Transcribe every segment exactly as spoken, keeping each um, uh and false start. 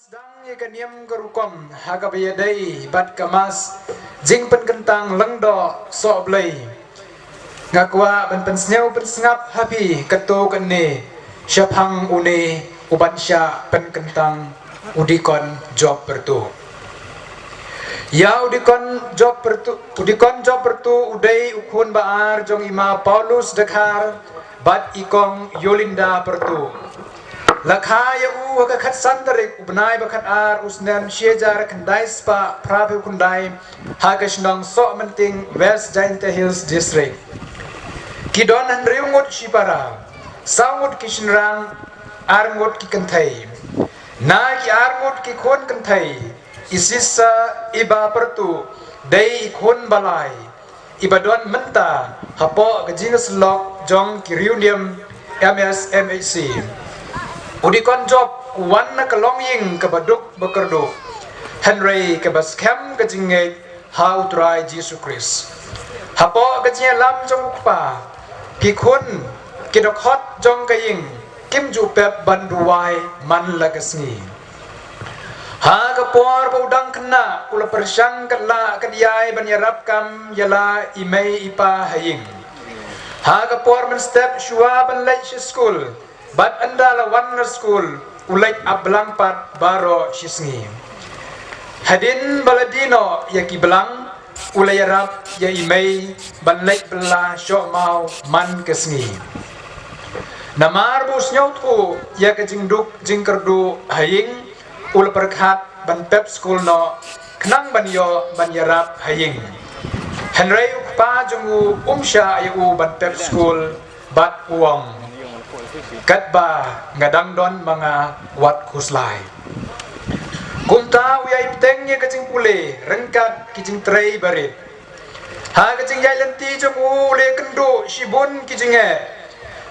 Sdang ïa ka niam ka rukom ha kaba ïadei bad ka mass jingpynkyntang lyngdoh sohblei. Nga kwah ban pynsngew pynsngap ha phi katto katne shaphang une uban shah pynkyntang u Dikon Job Pyrtuh. Ïa u Dikon Job Pyrtuh, u Dikon Job Pyrtuh u dei u khun ba ar jong i Ma Paulus Dkhar bad i Kong Yolinda Pyrtuh. La kha ïa u ha ka khatsan tarik u bnai ba khatar u snem shi hajar khyndai spah phra phew khyndai ha ka shnong Sohmynting, West Jaintia Hills District. Ki don hynriew ngut shipara, saw ngut ki shynrang, ar ngut ki kynthei. Na ki ar ngut ki khun kynthei, i Sisa Iba Pyrtuh dei i khun ba lai, iba don mynta hapoh ka jingïasyllok jong ki riewniam M S M H C. U Dikon Job u wan na ka longïing kaba duk ba kyrduh, hynrei kaba skhem ka jingngeit ha U Trai Jisu Khrist. Hapoh ka jingïalam jong u kpa, ki khun ki dkhot jong ka ïing kim ju pep ban duwai man la ka sngi. Ha ka por ba u dang khynnah u la pyrshang katba lah katba ïai ban ïarap kam ïa la i mei i pa ha ïing. Ha ka por mynstep shuwa ban leit sha skul bad ynda la wan na skul u leit ap blang pat baroh shi sngi. Hadien ba la die noh ïa ki blang u la ïarap ïa i mei ban leit bylla shoh maw man ka sngi. Namar ba u sngewthuh ïa ka jingduk jingkyrduh ha ïing u la pyrkhat ban pep skul noh nang ban ïoh ban ïarap ha ïing. Hynrei u kpa jong u um shah ïa u ban pep skul bad u ong, katba nga dang don ma nga wat khuslai. Kumta u ïai bteng ïa ka jingpule ryngkat ki jingtrei barit. Ha ka jingïaid lynti jong u u la kynduh shibun ki jingeh.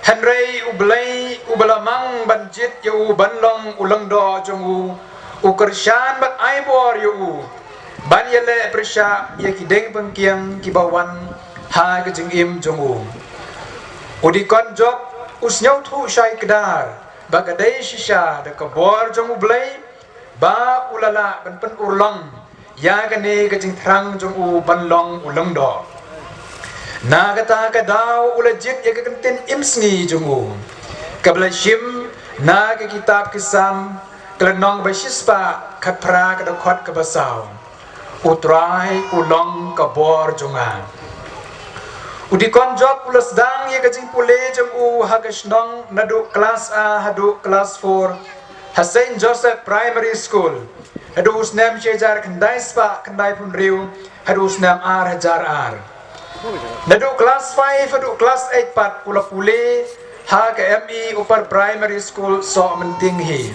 Hynrei U Blei uba la mang ban jied ïa u ban long u lyngdoh jong u, u kyrshan bad ai bor ïa u ban ïaleh pyrshah ïa ki deng pynkiang kiba wan ha ka jingim jong u. U Dikon Job u sngewthuh shai kdar ba ka dei shisha da ka bor jong U Blei ba u la lah ban pynurlong ïa kane ka jingthrang jong u ban long u lyngdoh. Na kata ka daw u la jied ïa ka kyntien imsngi jong u, kaba la shim na ka kitab Ki Salm, ka lynnong ba shispah khatphra, ka dkhot kaba saw: U Trai u long ka bor jong nga. U Dikon Job u la sdang ïa ka jingpule jong u ha ka shnong naduh klas A haduh klas four ha Saint Joseph Primary School, naduh u snem shi hajar khyndai spah khyndai phew hynriew haduh u snem ar hajar ar. Naduh klas five haduh klas eight pat u la pule ha ka M E Upper Primary School, Sohmynting hi.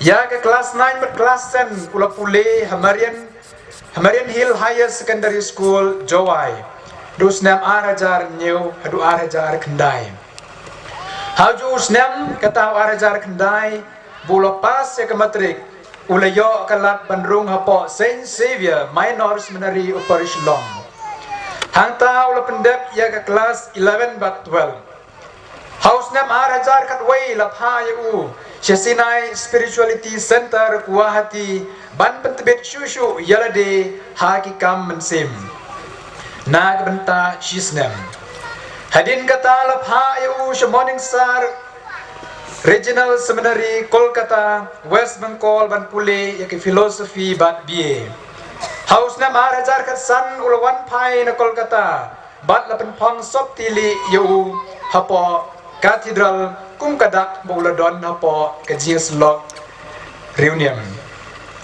Ïa ka klas nine bad klas ten u la pule ha Marian, ha Marian Hill Higher Secondary School, Jowai, naduh u snem ar hajar hynñiew haduh ar hajar khyndai. Ha u ju u snem, kata u ar hajar khyndai, ba u la pass ïa ka matrik, u la ïoh ka lad ban rung hapoh Saint Xavier Minor Seminary, Upper Shillong. Hangta u la pyndep ïa ka klas eleven bad twelve. Ha u snem ar hajar khatwei la phah ïa u sha Sinai Spirituality Center, Guwahati, ban pyntbit shuh shuh ïa lade ha ki kam mynsiem na ka bynta shi snem. Hadien kata la phah ïa u sha Morning Star Regional Seminary, Kolkata, West Bengal, ban pule ïa ka philosophy bad B A. Ha u snem ar hajar khatsan u la wan phai na Kolkata bad la pynphong sopti lih ïa u hapoh Cathedral kum ka dak ba u la don hapoh ka jingïasyllok riewniam.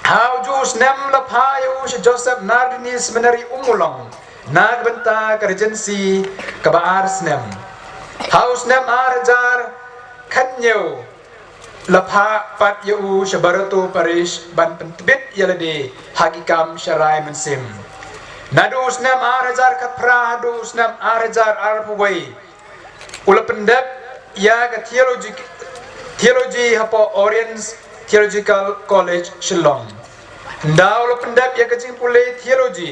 Ha u ju u snem la phah ïa u sha Joseph Nardini Seminary, Ummulong, na ka bynta ka Regency kaba ar snem. Ha u snem ar hajar khathynñiew la phah pat ïa u sha Barato Parish ban pyntbit ïa lade ha ki kam sharai mynsiem. Naduh u snem ar hajar khatphra haduh u snem ar hajar arphew wei, u la pyndep ïa ka theology, theology hapoh Oriens Theological College, Shillong. Ynda u la pyndep ïa ka jingpule theology,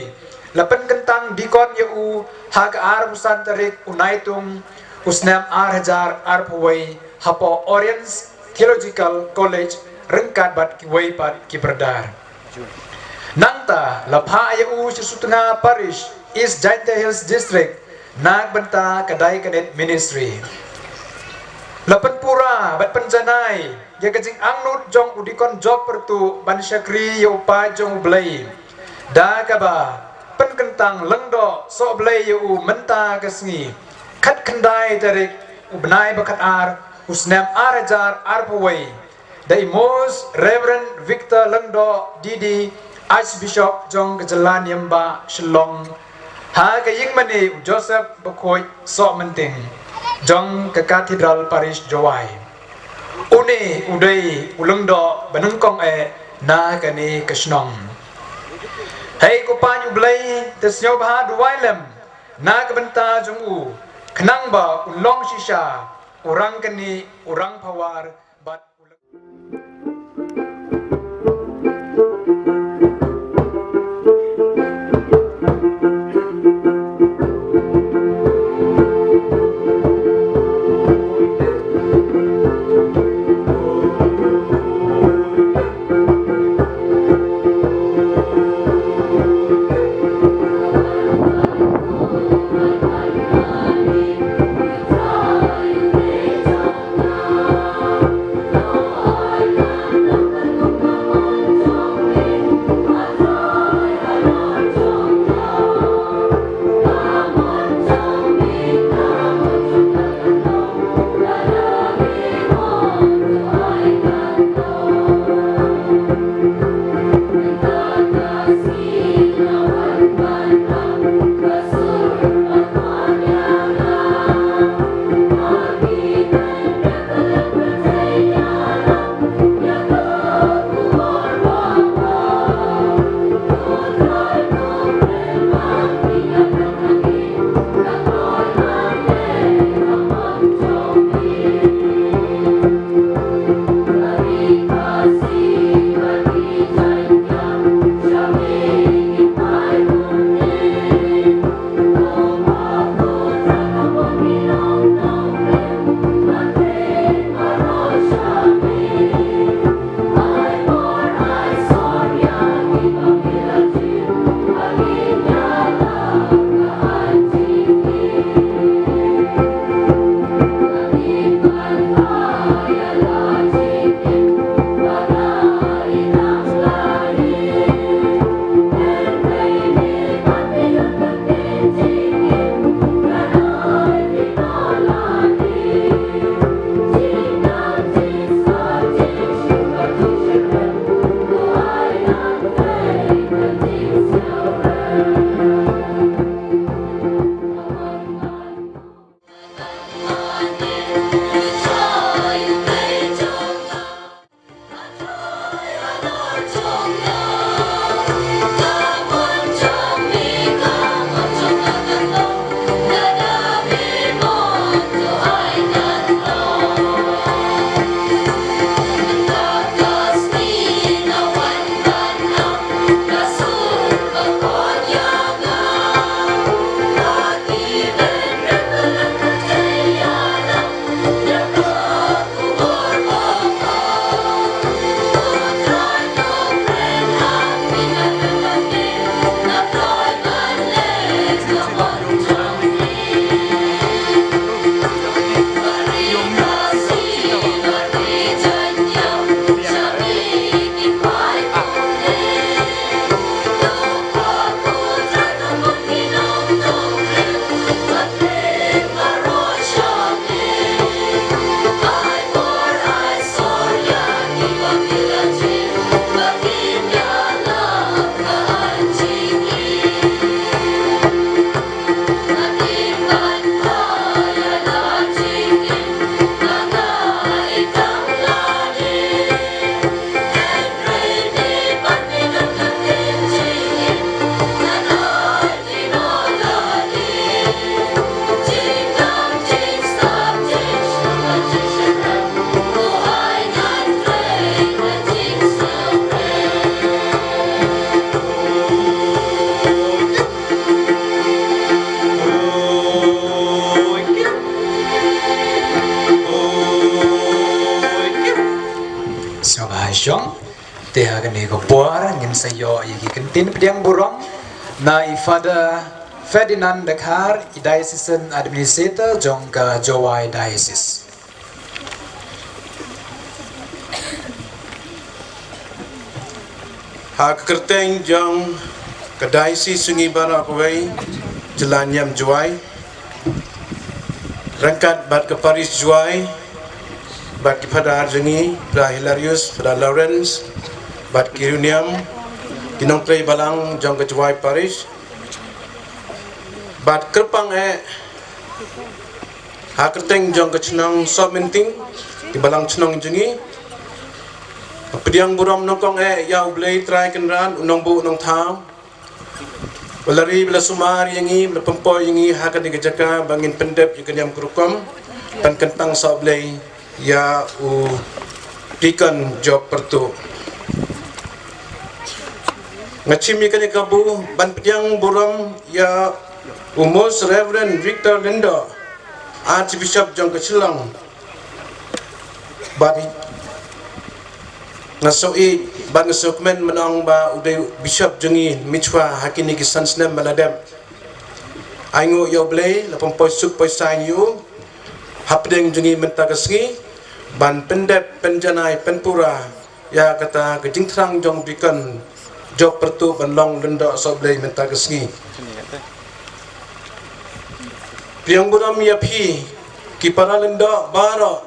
la pynkyntang dikon ïa u ha ka arphew san tarik u Naitung u snem ar hajar arphew wei hapoh Oriens Theological College ryngkat bad kiwei pat ki brother. Nangta la phah ïa u sha Sutnga Parish, East Jaintia Hills District, na ka bynta ka Diaconate Ministry. La pynpura bad pynjanai ïa ka jingangnud jong u Dikon Job Pyrtuh ban shakri ïa u paid jong U Blei, da kaba pynkyntang lyngdoh sohblei ïa u mynta ka sngi, khatkhyndai tarik u bnai ba khatar u snem ar hajar arphew wei, da i Most Reverend Victor Lyngdoh D D, Archbishop jong ka jylla niam bah Shillong, ha ka ïingmane u Joseph Bakhuid Sohmynting jong ka Cathedral Parish, Jowai. Une u dei u lyngdoh ba nyngkong eh na kane ka shnong. Hei ko paid U Blei, te sngewbha duwai lem na ka bynta jong u, khnang ba un long shisha u rangkynmaw, u rangphawar bad u Sa ïoh ïa ki kyntien pdiang burom na i Father Ferdinand Dkhar, i Diocesan Administrator jong ka Jowai Diocese. Ha ka kyrteng jong ka Diocese jong ngi baroh kawei, jylla niam Jowai, ryngkat bad ka Parish Jowai, bad ki Father jong ngi, Father Hilarius, Father Lawrence, bad ki riewniam, ki nongtrei balang jong ka Jowai Parish, bad kyrpang eh ha kyrteng jong ka chnong Sohmynting, ki balang chnong jong ngi, pdiang burom nyngkong eh ïa U Blei Trai Kynrad, U Nongbuh Nongthaw, ba la ri ba la sumar ïa ngi, ba la pynpoi ïa ngi ha kane ka jaka ba ngin pyndep ïa ka niam ka rukom, pynkyntang sha U Blei ïa u Deacon Job Pyrtuh. Nga shim ïa kane ka kabu ban pdiang burom ïa u Most Reverend Victor Lyngdoh, Archbishop jong ka Shillong. Bad nga sngewbha, bad nga sngewkmen ban ong ba u dei u Bishop jong ngi mynshwa ha kine ki san snem ba la dep. Ai nguh ïa U Blei, la pynpoi suk poi saiñ ïa u hapdeng jong ngi mynta ka sngi, ban pyndep, pynjanai, pynpura ïa kata ka jingthrang jong u Deacon Job Pyrtuh ban long Lyngdoh sha U Blei mynta ka sngi. Pdiang burom ïa phi ki para Lyngdoh baroh,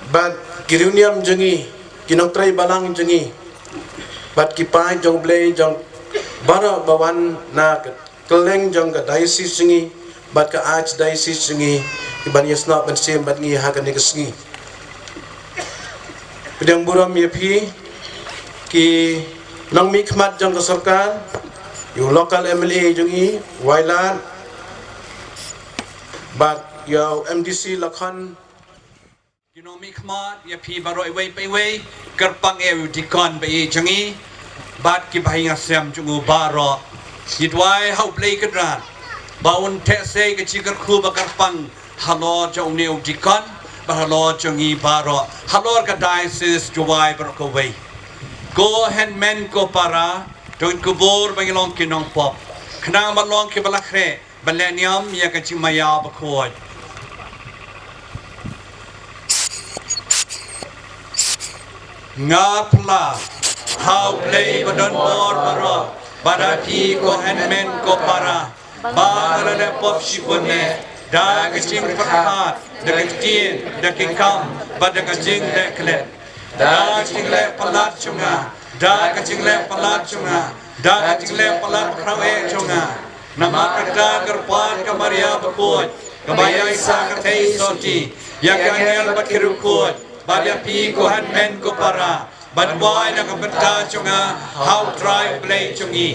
bad ki riewniam jong ngi, ki nongtrei balang jong ngi, bad ki paid jong U Blei jong baroh ba wan na kylleng jong ka Diocese jong ngi bad ka Archdiocese jong ngi, ki ban ïasnoh ban shim bad ngi ha kane ka sngi. Pdiang burom ïa phi ki nongmihkhmat jong ka sorkar, ïa u local M L A jong ngi Wailadmiki, bad ïa u M D C Lakhon. Ki nongmihkhmat, ïa phi baroh iwei pa iwei, kyrpang eh u Deacon ba ïeit jong ngi, bad ki bahaïing hasem jong u baroh. Ngi duwai ha U Blei Kynrad ba un theh sei ka jingkyrkhu ba kyrpang halor jong une u Deacon, bad halor jong ngi baroh, halor ka Diocese Jowai baroh kawei. Ko hynmen ko para, to ngin kubur ba ngin long ki nongpop, khnang ban long ki ba la khreh ban leh niam ïa ka jingmaïa bakhuid. Nga pla ha U Blei badonbor baroh, bad ha phi ko hynmen ko para, ba nga la leh pop shibun eh, da ka jingpyrkhat, da ka ktien, da ki kam, bad da ka jingleh klet. Da ka jingleh palat jong nga, da ka jingleh palat jong nga, da ka jingleh palat bakhraw eh jong nga. Namar kata ka kyrpad ka Maria bakhuid, kaba ïaisah kyrteng sorti ïa ki angel bad ki riewkhuid, bad ïa phi ko hynmen ko para, ban duwai na ka bynta jong nga ha U Trai U Blei jong ngi.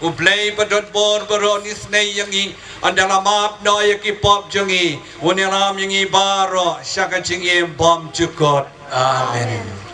U Blei badonbor baroh un isynei ïa ngi, un da la map noh ïa ki pop jong ngi, un ïalam ïa ngi baroh sha ka jingim bymjukut. Amen.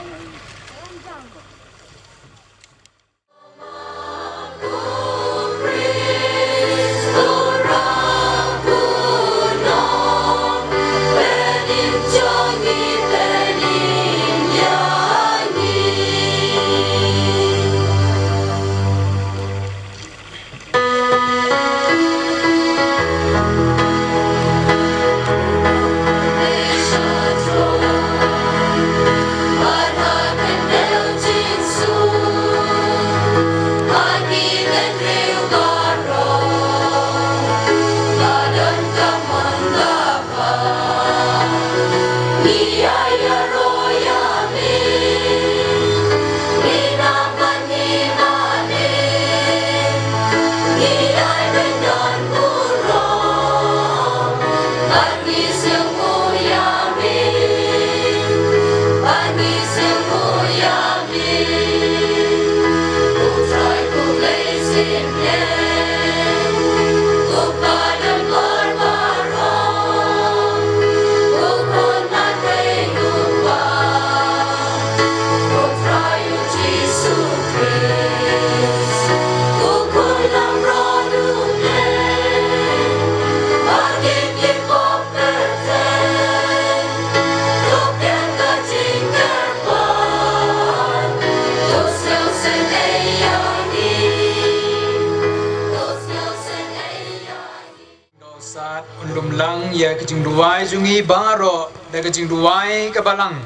ïa ka jingduwai jong ngi baroh da ka jingduwai ka balang.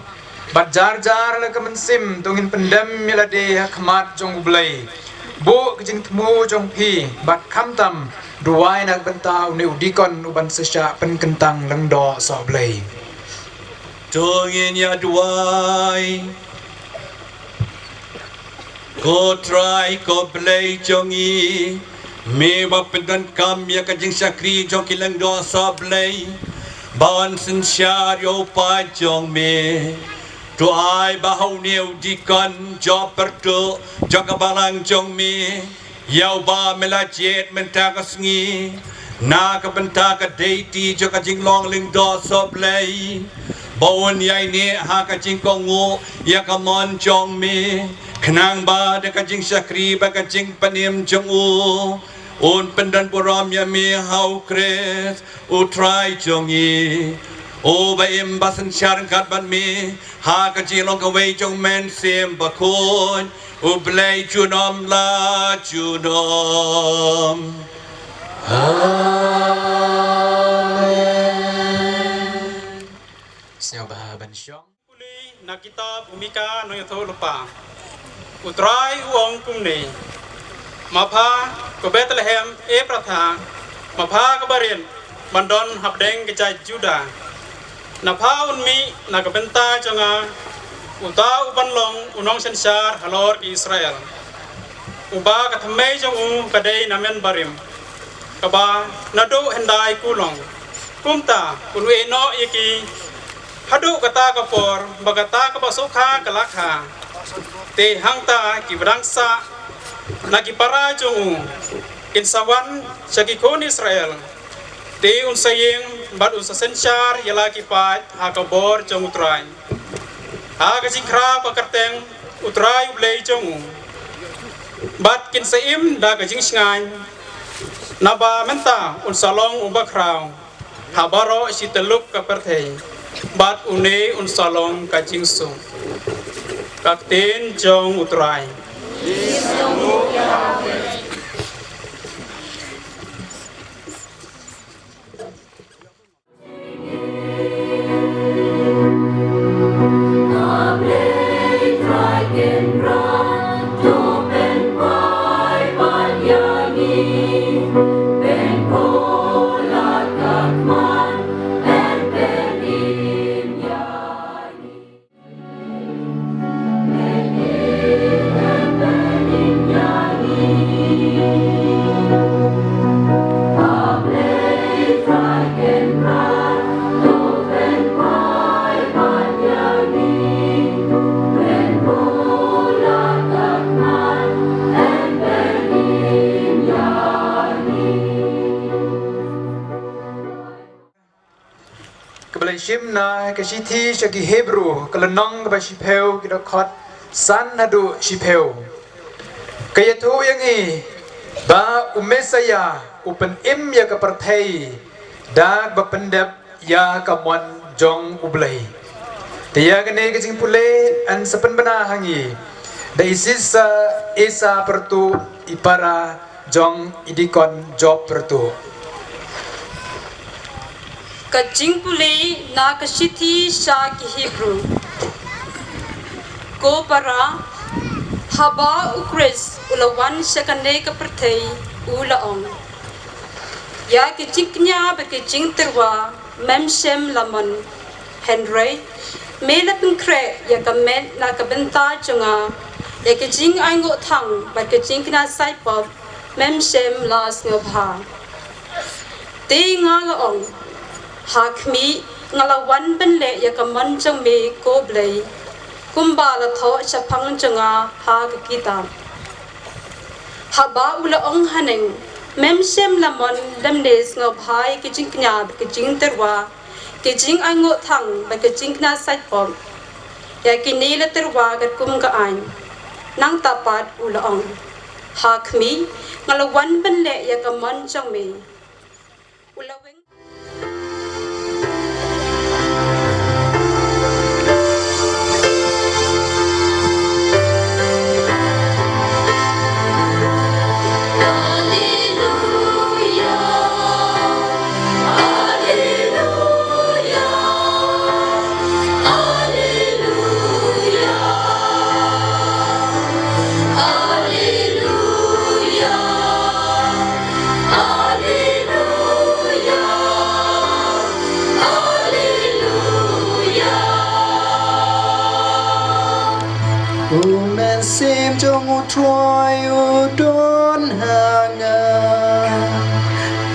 Bad jar jar la ka mynsiem to ngin pyndem ïa lade ha khmat jong U Blei. Buh ka jingthmu jong phi bad khamtam duwai na ka bynta une u dikon uban sa shah pynkyntang lyngdoh sohblei. To ngin ïa duwai. Ko Trai ko Blei jong ngi, me ba pyndonkam ïa ka jingshakri jong ki lyngdoh sohblei, ba yn synshar ïa u paid jong me. To ai ba ha une u dikon jop pyrtuh jong ka balang jong me, ïa uba me la jied mynta ka sngi na ka bynta ka deiti jong ka jinglong lyngdoh sohblei, ba un ïaineh ha ka jingkohnguh ïa ka mon jong me, khnang ba da ka jingshakri bad ka jingpynim jong u, un pyndonburom ïa me ha U Khrist U Trai jong ngi. Uba im ba synshar ryngkat bad me ha ka jinglong kawei jong U Mynsiem Bakhuid, U Blei junom la junom. Amen. Sngewbha ban shong. Pule na kitab u Mika nongïathuhlypa. U Trai u ong kumne: Ma pha ko Bethlehem Ephrathah, ma pha kaba rit ban don hapdeng ka jaid Judah. Na pha un mih na ka bynta jong nga uta uban long u nongsynshar halor ki Israel, uba ka thymmei jong u ka dei na mynbarim, kaba naduh hyndai kulong. Kumta un ïehnoh ïa ki haduh kata ka por ba kata kaba sukha ka la kha. Te hangta kiba dang sah na ki para jong u kin sa wan sha ki khun Israel. Te un sa ïeng bad un sa synshar ïa la ki paid ha ka bor jong U Trai, ha ka jingkhraw ka kyrteng U Trai U Blei jong u. Bad kin sa im da ka jingshngaiñ, naba mynta un sa long uba khraw ha baroh shi tyllup ka pyrthei, bad une un sa long ka jingsuk. Ka ktien jong U Trai. Kaba la shim na ka shithi sha ki Hebru, ka lynnong kaba shiphew, ki dkhot san haduh shiphew. Ka ïathuh ïa ngi ba u Messaïah u pynim ïa ka pyrthei da kaba pyndep ïa ka mon jong U Blei. Te ïa kane ka jingpule yn sa pynbna ha ngi da i Sister Esa Pyrtuh, i para jong i dikon Job Pyrtuh. Ka jingpule na ka shithi sha ki Hebru. Ko para, haba U Khrist u la wan sha kane ka pyrthei, u la ong: Ïa ki jingkñia bad ki jingtyrwa mem shym la mon. Hynrei me la pynkhreh ïa ka met na ka bynta jong nga, ïa ki jingainguh thang bad ki jingkñia saitpop mem shym la sngewbha. Te nga la ong: Ha khmih, nga la wan ban leh ïa ka mon jong me, ko Blei, kumba la thoh shaphang jong nga ha ka kitab. Haba u la ong haneng: Mem shym la mon lymne sngewbha ïa ki jingkñia bad ki jingtyrwa, ki jingainguh thang bad ki jingkñia saitpop, ïa kine la tyrwa katkum ka aiñ. Nangta pat u la ong: Ha khmih, nga la wan ban leh ïa ka mon jong me. U la weng.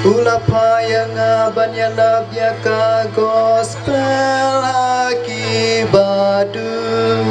U la phah ïa nga ban ïalap ïa ka gospel ha ki baduh.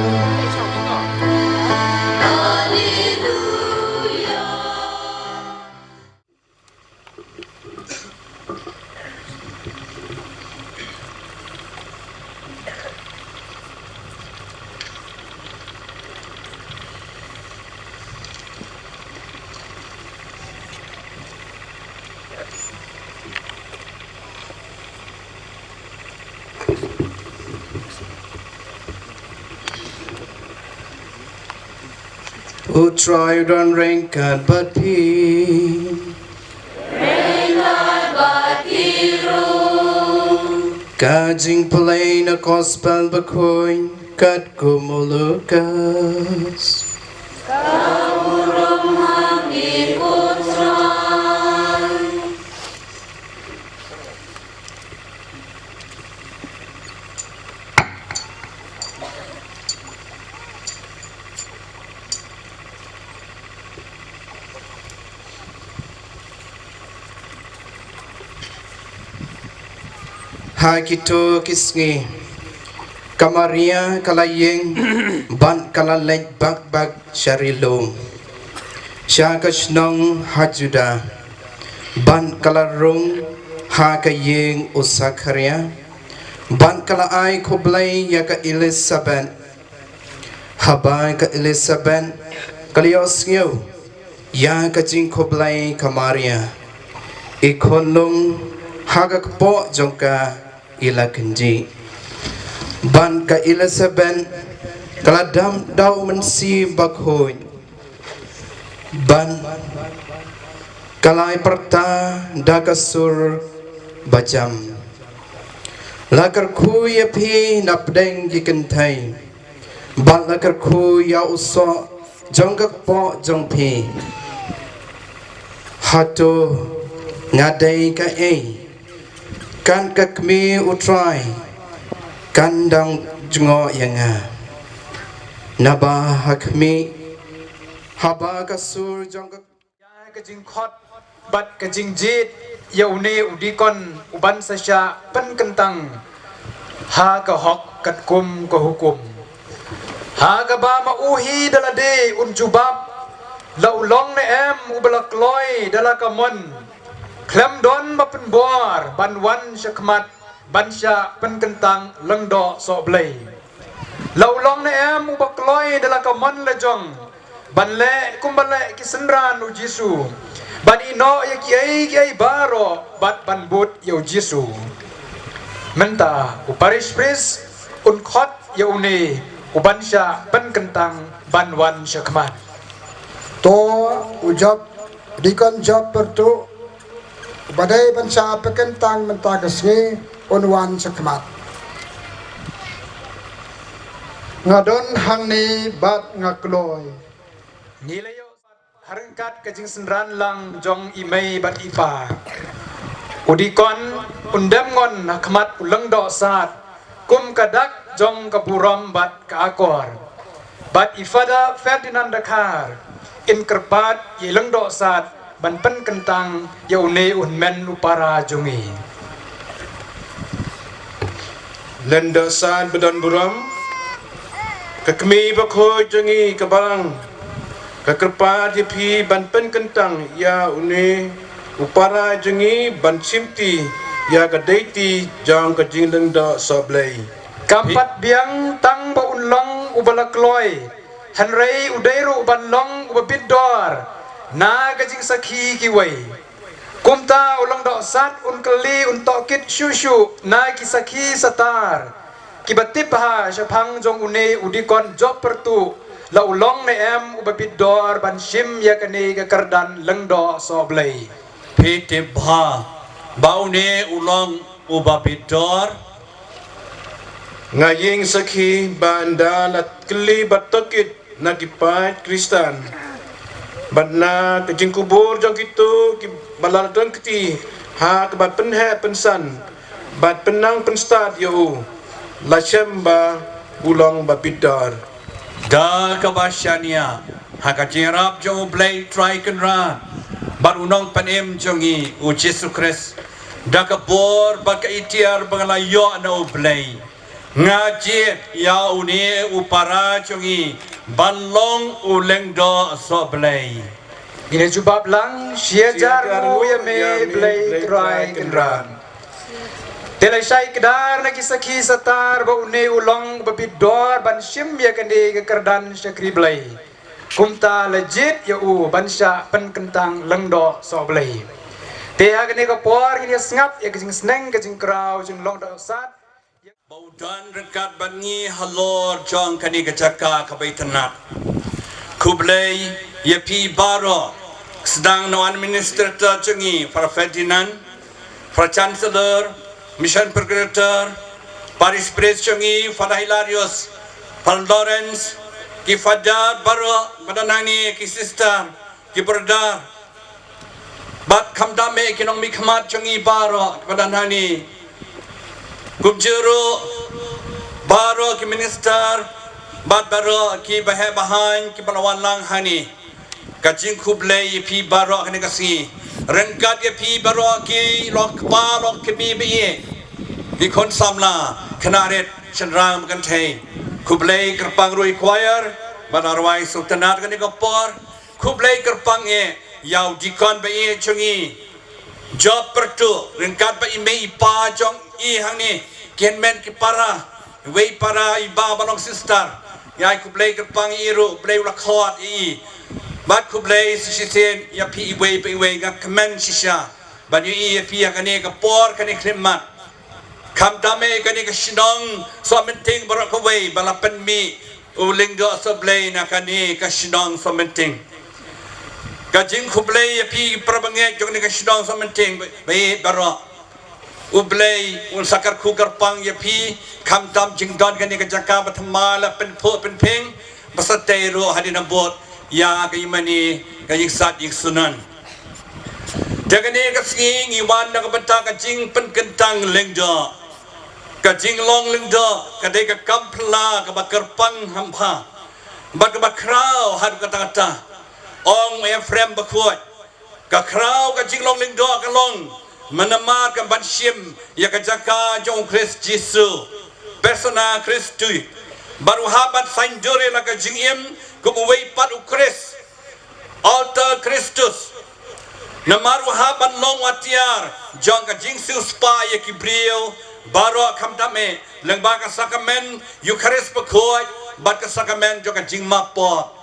U Trai u don ryngkat bad phi. Ryngkat bad phi ruh. Ka jingpule na Gospel Bakhuid katkum u Lukas. Ka burom ha phi, ko Trai. Ha kito ki sngi, ka Maria ka la ïeng bad ka la leit bak bak sha ri lum, sha ka shnong ha Juda, bad ka la rung ha ka ïing u Sakharia, bad ka la ai khublei ïa ka Elisabet. Haba ka Elisabet ka la ïohsngew ïa ka jingkhublei ka Maria, i khunlung ha ka kpoh jong ka i la kynjih. Bad ka Elisabet ka la dam da u Mynsiem Bakhuid, bad ka la ïai pyrta da ka sur bajam. La kyrkhu ïa phi na pdeng ki kynthei, bad la kyrkhu ïa u soh jong ka kpoh jong phi. Hato nga dei kaei? Kan ka kmie u Trai kan dang jngoh ïa nga. Naba ha khmih, haba ka sur jong ka, ïa ka jingkhot bad ka jingjied ïa une u dikon uban sa shah pynkyntang ha ka hok katkum ka hukum. Ha kaba ma u hi da lade un jubab, la u long ne em uba la kloi da la ka mon, khlem don ba pynbor ban wan sha khmat ban shah pynkyntang lyngdoh sohblei? La u long ne em uba kloi da la ka mon la jong ban leh kumba leh ki synran u Jisu, ban ïehnoh ïa kiei kiei baroh bad ban bud ïa u Jisu? Mynta u parish priest un khot ïa une uban shah pynkyntang ban wan sha khmat. To u Job, dikon Job Pyrtuh, uba dei ban shah pynkyntang mynta ka sngi, un wan sha khmat. Nga don hangne bad nga kloi. Ngi la ïoh ha ryngkat ka jingsynran lang jong i mei bad i pa. U dikon un dem ngon ha khmat u lyngdoh sad kum ka dak jong ka burom bad ka akor. Bad i Father Ferdinand Dkhar in kyrpad ïa i lyngdoh sad ban pynkyntang ïa une u hynmen u para jong ngi. Lyngdoh sad ba don burom, ka kmie bakhuid jong ngi ka Balang ka kyrpad ïa phi ban pynkyntang ïa une u para jong ngi ban shimti ïa ka deiti jong ka jinglyngdoh sohblei. Kam pat biang tang ba un long uba la kloi, hynrei u dei ruh ban long uba bit dor na ka jingsakhi kiwei. Kumta u lyngdoh sad un kylli un tohkit shuh shuh na ki sakhi satar kiba tip bha shaphang jong une u dikon Job Pyrtuh, la u long ne em uba bit dor ban shim ïa kane ka kyrdan lyngdoh sohblei. Phi tip bha ba une u long uba bit dor. Nga ïeng sakhi ba ynda la kylli bad tohkit na ki paid Khristan bad na ka jingkubur jong kito kiba la don kti ha kaba pynheh pynsan bad pynnang pynstad ïa u, la shem ba u long ba bit dor. Da kaba shaniah ha ka jingïarap jong U Blei Trai Kynrad, Bad u Nongpynim jong ngi u Jisu Khrist, da ka bor bad ka itiar ba nga la ïoh na u Blei, nga jied ïa une u para jong ngi ban long u lyngdoh sohblei. Ngin ïa jubab lang, shi hajar nguh ïa me Blei Trai Kynrad. Te la shai kdar na ki sakhi satar ba une u long ba bit dor ban shim ïa kane ka kyrdan shakri Blei. Kumta la jied ïa u ban shah pynkyntang lyngdoh sohblei. Te ha kane ka por ngin ïa sngap ïa ka jingsneng ka jingkraw jinglong dohsad ba u don ryngkat bad ngi halor jong kane ka jaka kaba itynnad. Khublei ïa phi baroh, sdang na u Administrator jong ngi, Father Ferdinand, Father Chancellor, Mission Procurator, Parish Priest jong ngi, Father Hilarius, Father Lawrence, ki Father baroh ba don hangne, ki Sister, ki Brother, bad khamtam eh ki nongmihkhmat jong ngi baroh ba don hangne. Kumjuh ruh baroh ki Minister bad baroh ki baheh bahaiñ kiba la wan lang hangne. Ka jingkhublei ïa phi baroh kane ka sngi. Ryngkat ïa phi baroh ki lok kpa lok kmie ba ïeit, ki khun samla, khynnah rit, shynrang ba kynthei. Khublei kyrpang ruh ïa i choir ba la rwai sngewtynnad kane ka por. Khublei kyrpang eh ïa u deacon ba ïeit jong ngi, Job Pyrtuh, ryngkat bad i mei i pa jong i hangne, ki hynmen ki para, iwei i para i ba ba long sister. Ïa i khublei kyrpang ïa i ruh, Blei u la khot ïa i. Bad khublei shisien ïa phi iwei pa iwei, nga kmen shisha ban ïohi ïa phi ha kane ka por kane khyllipmat. Khamtam eh kane ka shnong Sohmynting baroh kawei ba la pynmih u lyngdoh sohblei na kane ka shnong Sohmynting. Ka jingkhublei ïa phi para bangeit jong kane ka shnong Sohmynting ba ïeit baroh. U Blei un sa kyrkhu kyrpang ïa phi, khamtam jingdon kane ka jaka ba thymmai la pynphuh pynphieng, ba sa tei ruh hadien nabud ïa ka ïingmane, ka ïingsad ïingsunan. Te kane ka sngi ngi wan na ka bynta ka jingpynkyntang lyngdoh. Ka jinglong lyngdoh ka dei ka kam phylla kaba kyrpang hangta bad kaba khraw haduh katta katta. Ong u Ephraim Bakhuid, ka khraw ka jinglong lyngdoh ka long mynta ka ban shim ïa ka jaka jong u Khrist Jisu, persona Christi, bad u hap ban saiñdur ïa la ka jingim kum uwei pat u Khrist, alter Christus. Namar u hap ban long u atiar jong ka jingsiewspah ïa ki briew baroh, khamtam eh lyngba ka sakramen Eukharist bakhuid bad ka sakramen jong ka jingmap pop.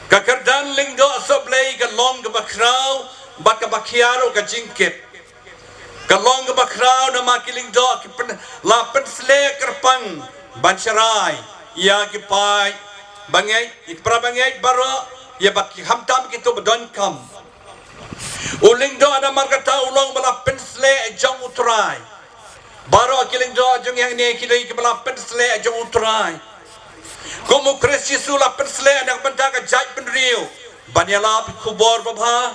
Ka kyrdan lyngdoh sohblei ka long kaba khraw bad kaba khia ruh ka jingkit. Ka long kaba khraw namar ki lyngdoh ki pyn-, la pynsleh kyrpang ban sharai ïa ki paid bangeit, ïa ki para bangeit baroh, ïa ba ki khamtam kito ba donkam. U lyngdoh namar kata u long ba la pynsleh jong u Trai. Baroh ki lyngdoh jong ngi hangne ki dei kiba la pynsleh jong u Trai. Kum u Khrist Jisu la pynsleh na ka bynta ka jaitbynriew ban ïalap ïa ka khubor babha.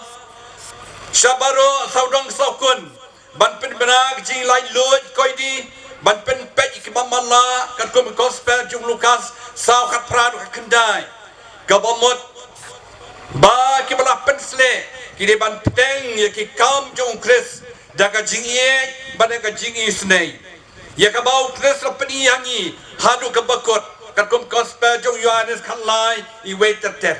Sha baroh sawdong sawkun ban pynbna ka jinglaitluid koidi, ban pynpeit ïa ki bym lah, katkum ka gospel jong u Lukas saw khatphra, ka khyndai. Kaba mut ba kiba la pynsleh ki dei ban bteng ïa ki kam jong u Khrist da ka jingïeit bad da ka jingisynei. Ïa kaba u Khrist la pyni ïa ngi haduh kaba kut, katkum gospel jong u Ïoannis khatlai, iwei ter ter.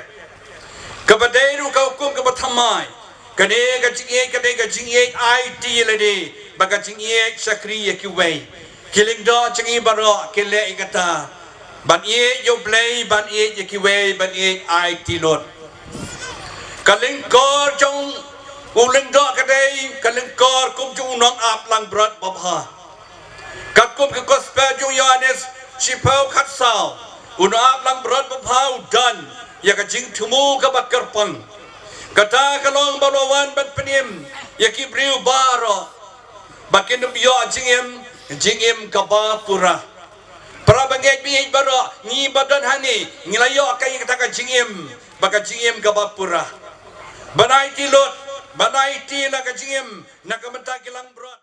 Kaba dei ruh ka hukum kaba thymmai. Kane ka jingïeit ka dei ka jingïeit aiti ïa lade bad ka jingïeit shakri ïa kiwei. Ki lyngdoh jong ngi baroh ki leh ïa kata. Ban ïeit ïa u Blei, ban ïeit ïa kiwei, ban ïeit aiti lut. Ka lyngkor jong u lyngdoh ka dei ka lyngkor kum jong u nongaplangbrot babha. Katkum ka gospel jong u Ïoannis shiphew khatsaw, u nongaplangbrot babha u don ïa ka jingthmu kaba kyrpang. Kata ka long ba u la wan ban pynim ïa ki briew baroh ba kin ym ïoh jingim, jingim kaba pura. Para bangeit baieit baroh, ngi ba don hangne ngi la ïoh ka ïa kata ka jingim, ba ka jingim kaba pura. Ban aiti lut, ban aiti na ka jingim na ka bynta ki langbrot.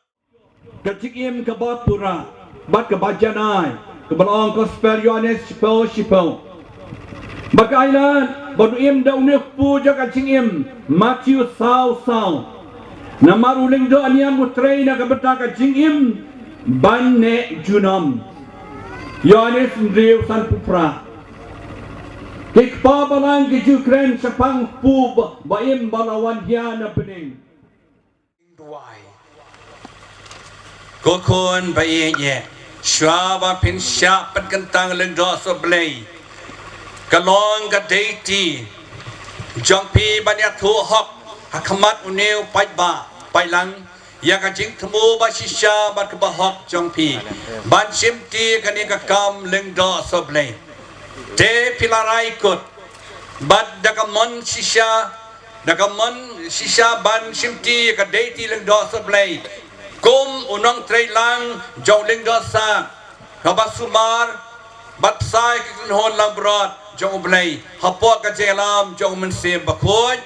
Ka jingim kaba pura bad kaba janai, kaba la ong gospel Ïoannis shiphew shiphew. Ba ka ailad Pynduh im da une u kpu jong ka jingim, Matthew saw saw. Namar u lyngdoh niam u trei na ka bynta ka jingim ban neh junom. Ïoannis hynriew sanphew phra. Ki kpa balang ki ju kren shaphang u kpu ba, ba im ba la wan hia na bneng. Duwai. Ko khun ba ïeit, shuwa ba phin shah pynkyntang lyngdoh soh Blei, ka long ka duty jong phi ban ïathuh hok ha khmat une u paidbah paidlang ïa ka jingthmu ba shisha bad kaba hok jong phi, ban shimti kane ka kam lyngdoh soh Blei. Te phi la rai kut bad da ka mon shisha, da ka mon shisha ban shimti ka duty lyngdoh soh Blei kum u nongtrei lang jong u lyngdoh sah, kaba sumar bad pynshai ka kynhun langbrot jong u Blei hapoh ka jingïalam jong u Mynsiem Bakhuid.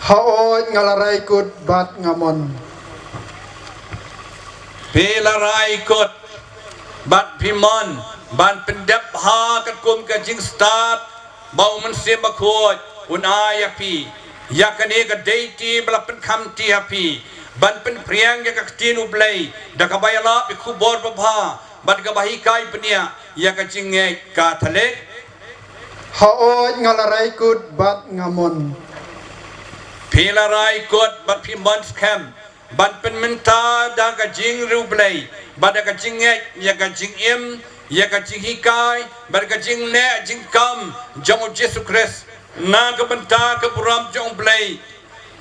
Haoid, nga la rai kut bad nga mon. Phi la rai kut bad phi mon ban pyndep ha katkum ka jingstad ba u Mynsiem Bakhuid un ai ïa phi ïa kane ka duty ba la pynkhamti ha phi, ban pynphriang ïa ka ktien u Blei da kaba ïalap ïa ka khubor babha bad kaba hikai bniah ïa ka jingngeit Katholik. Haoid, nga la rai kut bad nga mon. Phi la rai kut bad phi mon skhem ban pynmynta da ka jingriewblei bad da ka jingngeit ïa ka jingim, ïa ka jinghikai bad ka jingneh jingkam jong u Jisu Khrist na ka bynta ka burom jong u Blei,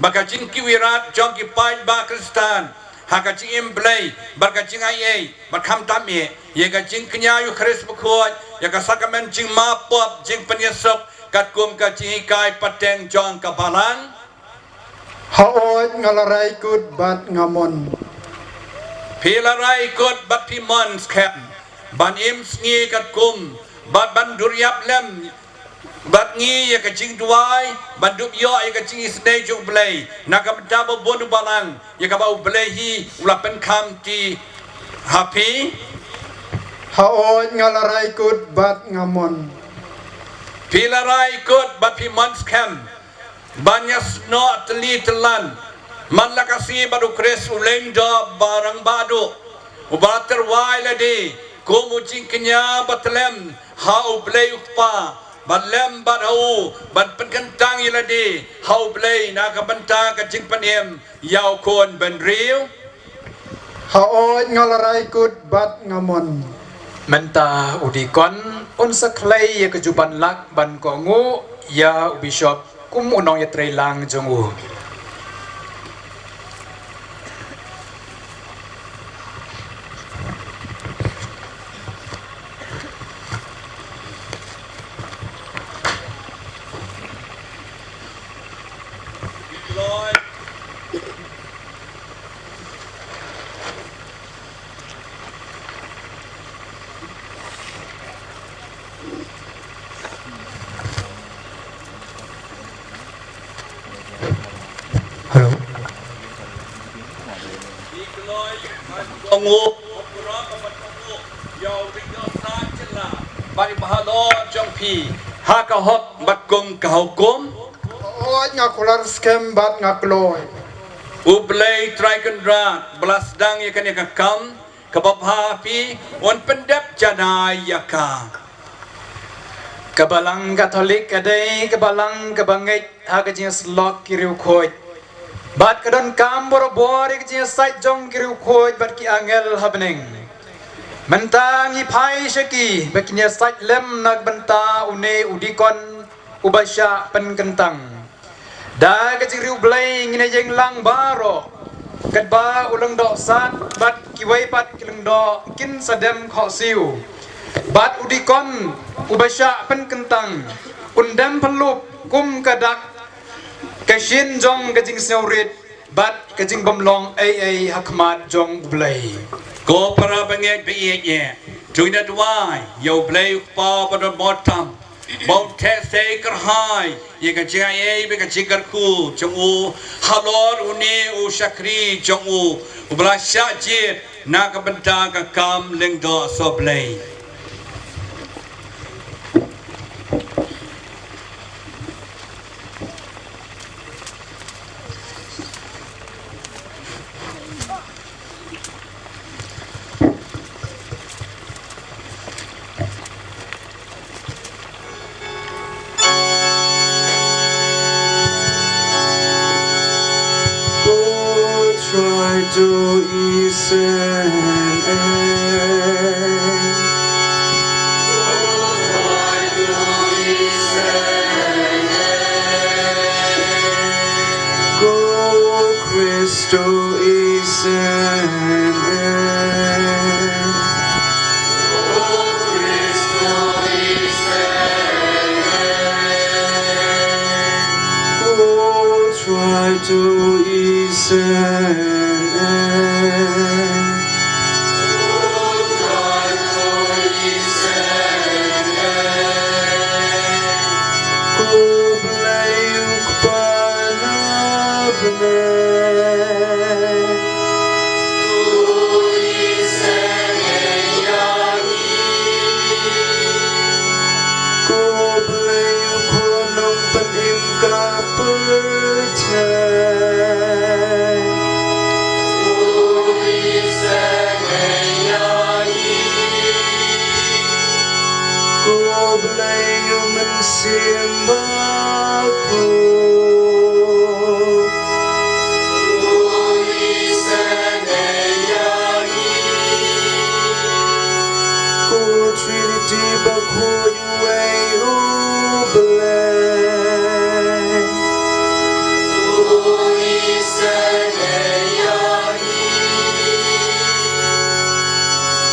ba ka jingkiew ïarap jong ki paidbah Khristan ha ka jingim Blei bad ka jingai ei, bad khamtam eh ïa ka jingkñia ïa u Khrist Bakhuid, ïa ka sakramen jingmap pop, jingpynïasuk katkum ka jinghikai pateng jong ka balang. Haoid, nga la rai kut bad nga mon. Phi la rai kut bad phi mon skhem ban im sngi katkum bad ban dur ïap lem bad ngi ïa ka jingduwai, ban dup ïoh ïa ka jingisynei jong u Blei na ka bynta ba bun u balang, ïa kaba u Blei hi u la pynkhamti ha phi. Haoid, nga la rai kut bad nga mon. Phi la rai kut bad phi mon skhem ban ïasnoh tylli tyllan man la ka sngi bad u Khrist u lyngdoh ba rangbah duh, uba la tyrwa ïa lade kum u jingkñia ba tyllem ha u Blei u Kpa, ban lem bad ha u, ban pynkyntang ïa lade ha u Blei na ka bynta ka jingpynim ïa u Khun Bynriew. Haoid, nga la rai kut bad nga mon. Mynta u dikon un sa khlei ïa ka juban lak ban kohnguh ïa u bishop kum u nongïatreilang jong u. Hello. Bad i bahalor jong phi ha ka hok bad kum ka hukum. Oi, nga kular skhem bad nga kloi. U Blei Trai Kynrad ba la sdang ïa kane ka kam kaba bha ha phi, un pyndep janai ïa ka. Ka Balang Katholik ka dei ka balang kaba ngeit ha ka jingïasyllok ki riewkhuid bad ka donkam borabor ïa ka jingïasaid jong ki riewkhuid bad ki angel ha bneng. Mynta ngi phai sha ki ba kin ïasaid lem na ka bynta une u dikon uba shah pynkyntang. Da ka jingriewblei ngin ïeng lang baroh, katba u lyngdoh sat bad kiwei pat ki lyngdoh kin sa dem khohsiew. Bad u dikon uba shah pynkyntang un dem pynlup kum ka dak ka shin jong ka jingsngewrit bad ka jingbymlong ei ei ha khmat jong u Blei. Ko para bangeit ba ïeit, to ngin ïa duwai ïa u Blei u Kpa badonbor tam. ba un theh sei kyrhai ïa ka jingaiei bad ka jingkyrkhu jong u halor une u shakri jong u, uba la shah jied na ka bynta ka kam lyngdoh sohblei. Ko Trai to isynei. Ko Khristo isynei. Ko Trai to isynei. Ko Blei u Kpa na bneng. Ko Blei u Khun nongpynim ka pyrthei. Ko Blei u Mynsiem Bakhuid. Ko Trinity Bakhuid uwei U Blei.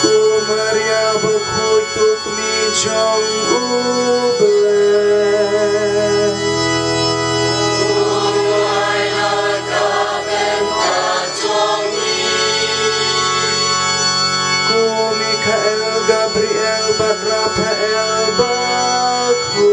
Ko Maria Bakhuid, ko Kmie jong U Blei. Ko Mikhael, Gabriel bad Raphael Bakhuid.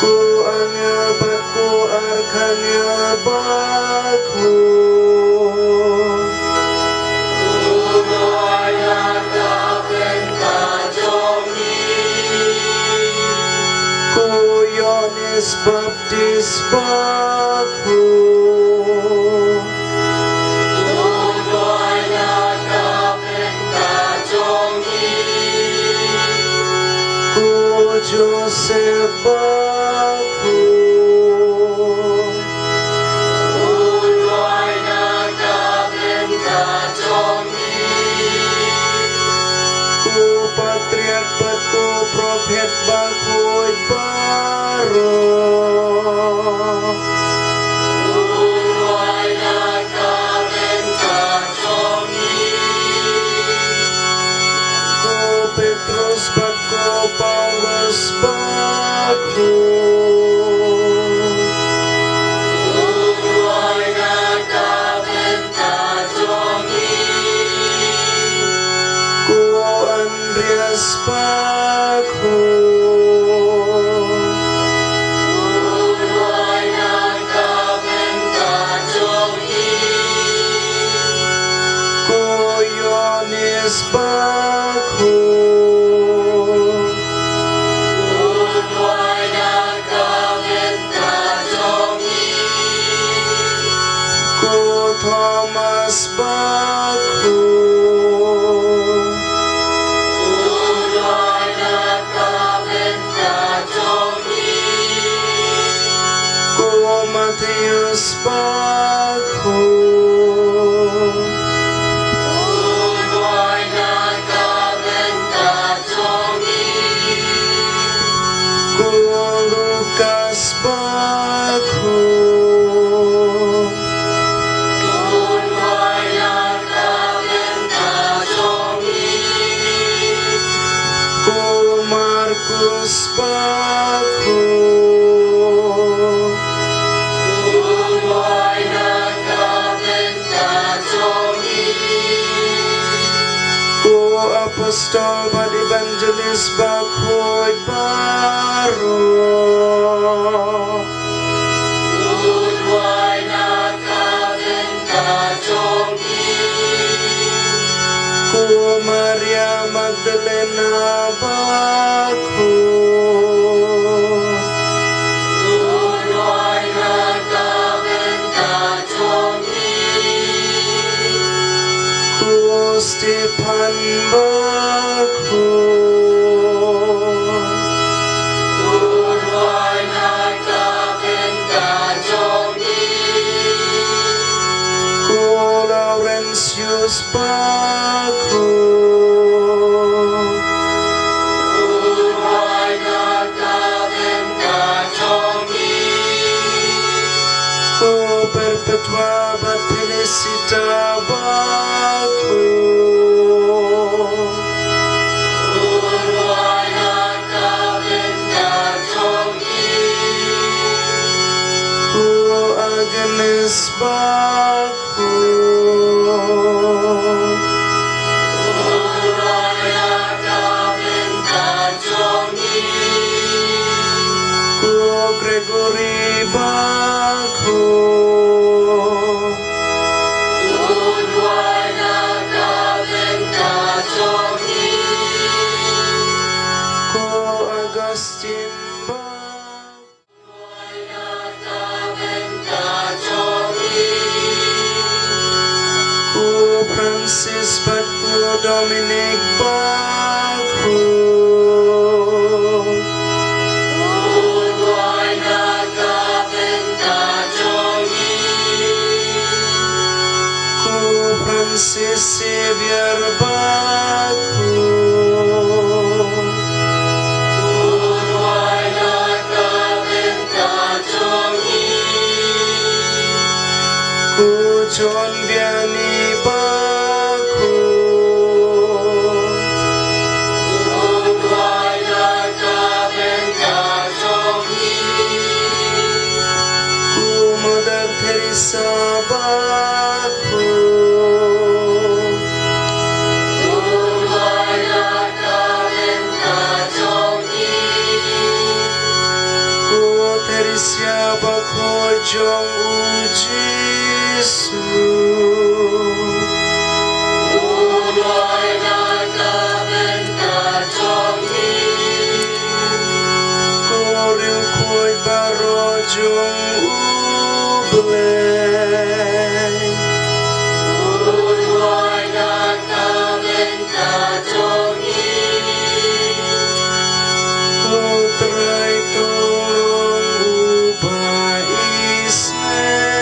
Ko Angel bad ko Arkhangel Bakhuid. Ko Ïoannis Baptis Bakhuid. Ko Joseph Bakhuid. Ko Patriarch bad ko Prophet Bakhuid baroh. Ko Petrus bad ko Paulus Bakhuid. Ko Andreas Bakhuid. Ko Ïoannis Bakhuid. Ko Thomas Bakhuid. Ko Mathaios Bakhuid. Ko Lukas Bakhuid. Ko Markus Bakhuid. Nis bakhu. Ko Gregory bakhu. Ko Augustine bakhu. Ko Francis bad ko Dominic bakhu. Ko Francis Xavier bakhu. Ko John Vianney bakhu. Ko Mother Teresa bakhu. Ko Theresia bakhu jong u Jisu. Ko riewkhuid baroh jong u Blei. Ko Trai to long u ba isnei.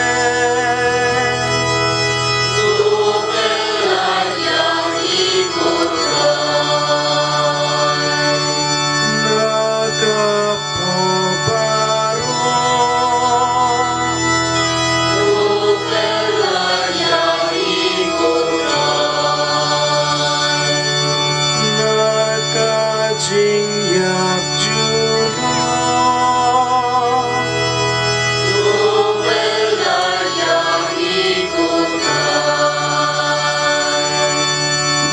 Na ka pop baroh. Na ka jingïap junom.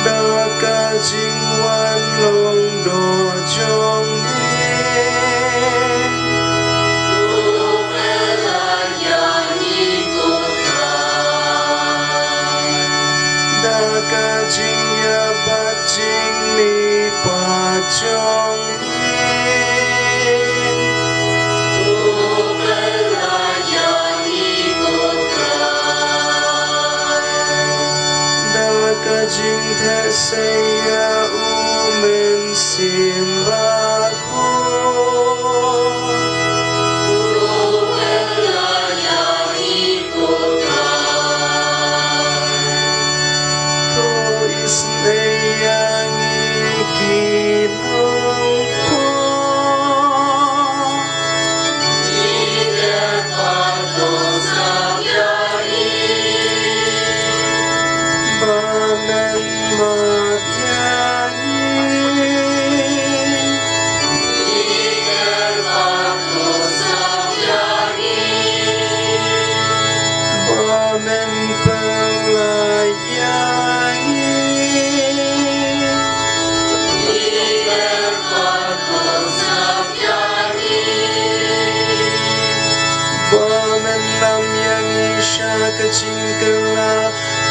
Da ka jingwan long doh jong me. Da ka jingïap bad jingmihpat jong me. Da ka jingtheh sei ïa u Mynsiem Bakhuid. To isnei ïa ngi ki nongpop. Ba men map ïa ngi. Ba men pynlait ïa ngi. Ba men lam ïa ngi sha ka jingkylla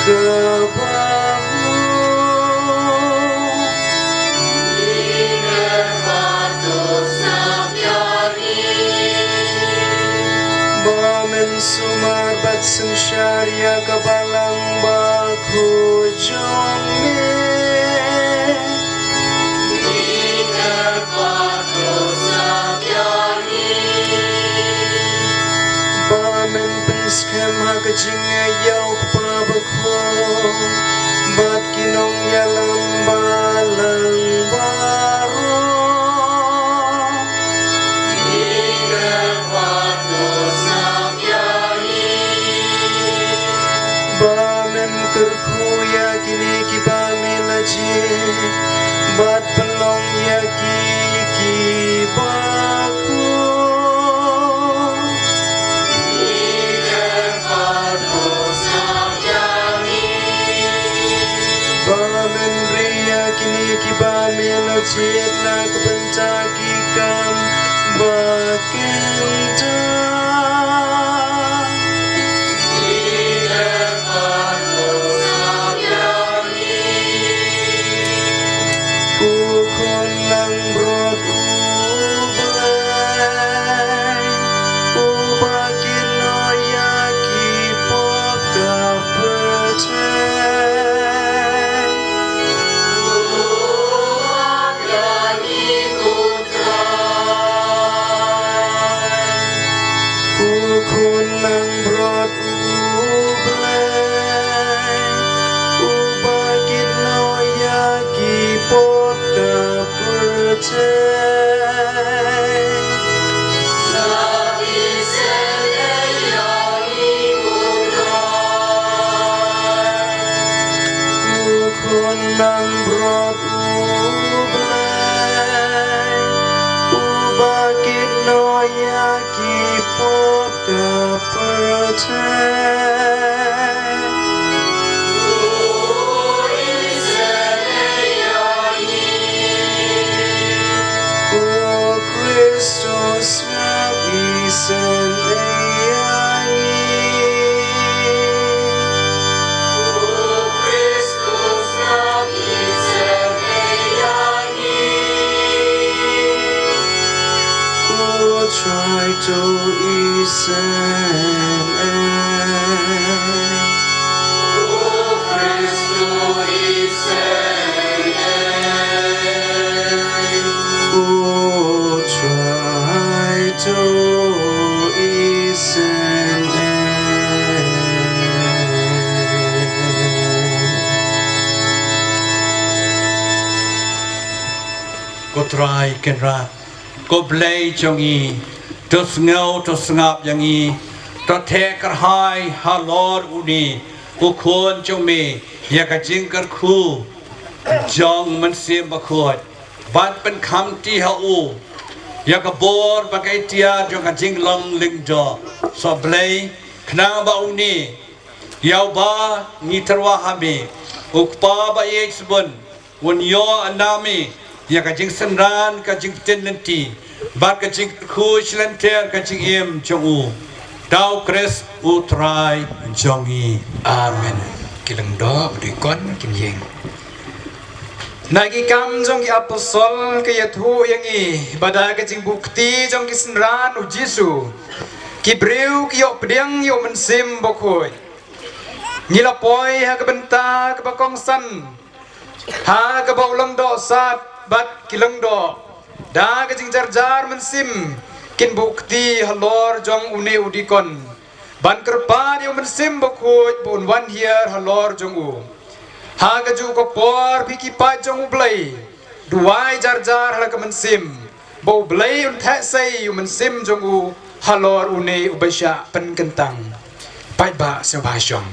kaba mut. Ba men sumar bad synshar ïa ka balang bakhuid jong me. Ba men pynskhem ha ka jingngeit ïa u Kpa Bakhuid bad ki nongïalam balang baroh. Ba men kyrkhu ïa kine kiba me la jied bad pynlong ïa ki kiba khuid. Protect. O Christus, snap ïa ngi. O Christus, snap ïa ngi. O Trai, to isynei. O Christus, isynei. O Trai, to isynei. Ko Trai Kynrad, ko Blei jong ngi, to sngew, to sngap ïa ngi, to theh kyrhai halor une u Khun jong me, ïa ka jingkyrkhu jong u Mynsiem Bakhuid, bad pynkhamti ha u ïa ka bor bad ka iktiar jong ka jinglong lyngdoh. Soh Blei, khnang ba une, ïa uba ngi tyrwa ha me, u Kpa ba ïeit shibun, un ïoh na me ïa ka jingsynran, ka jingpyntip lynti, bad ka jingkyrkhu shlem ter ka jingim jong u. Da u Khrist u Trai jong ngi. Amen. Ki lyngdoh, u dikon, kin ïeng. Na ki Kam jong ki Apostol ka ïathuh ïa ngi ba da ka jingbuh kti jong ki synran u Jisu, ki briew ki ïoh pdiang ïa u Mynsiem Bakhuid. Ngi la poi ha ka bynta kaba kongsan, ha kaba u lyngdoh sad bad ki lyngdoh, da ka jingjarjar mynsiem, kin buh kti halor jong une u dikon, ban kyrpad ïa u Mynsiem Bakhuid ba un wan hiar halor jong u. Ha kajuh ka por, phi ki paid jong u Blei, duwai jarjar ha la ka mynsiem, ba u Blei un theh sei ïa u Mynsiem jong u halor une uba shah pynkyntang. Paidbah sngewbha shong.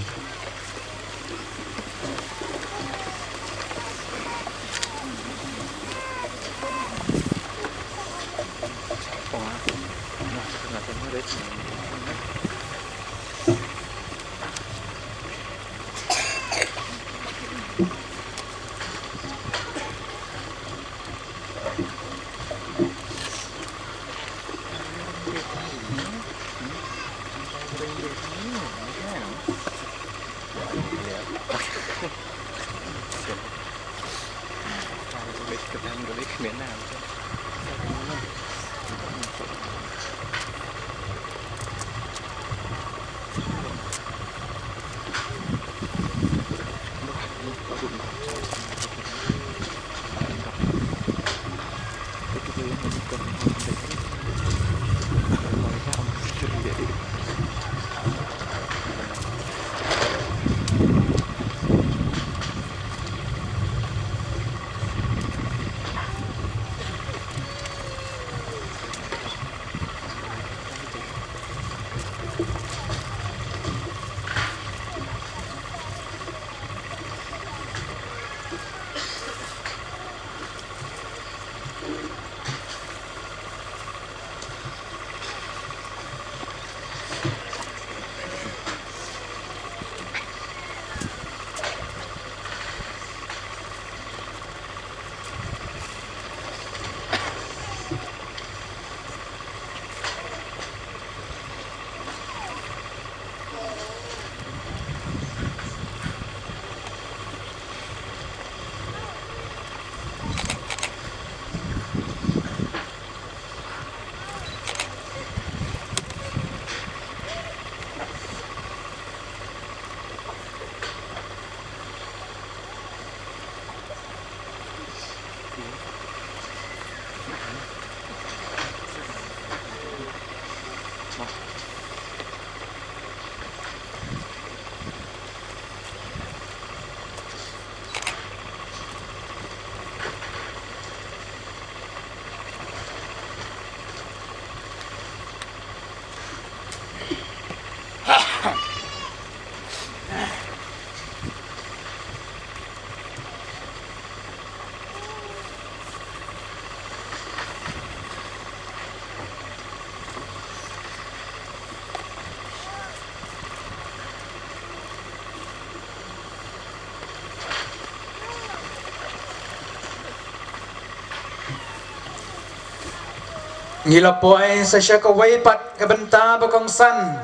Ngi la poi sa sha kawei pat ka bynta ba kongsan,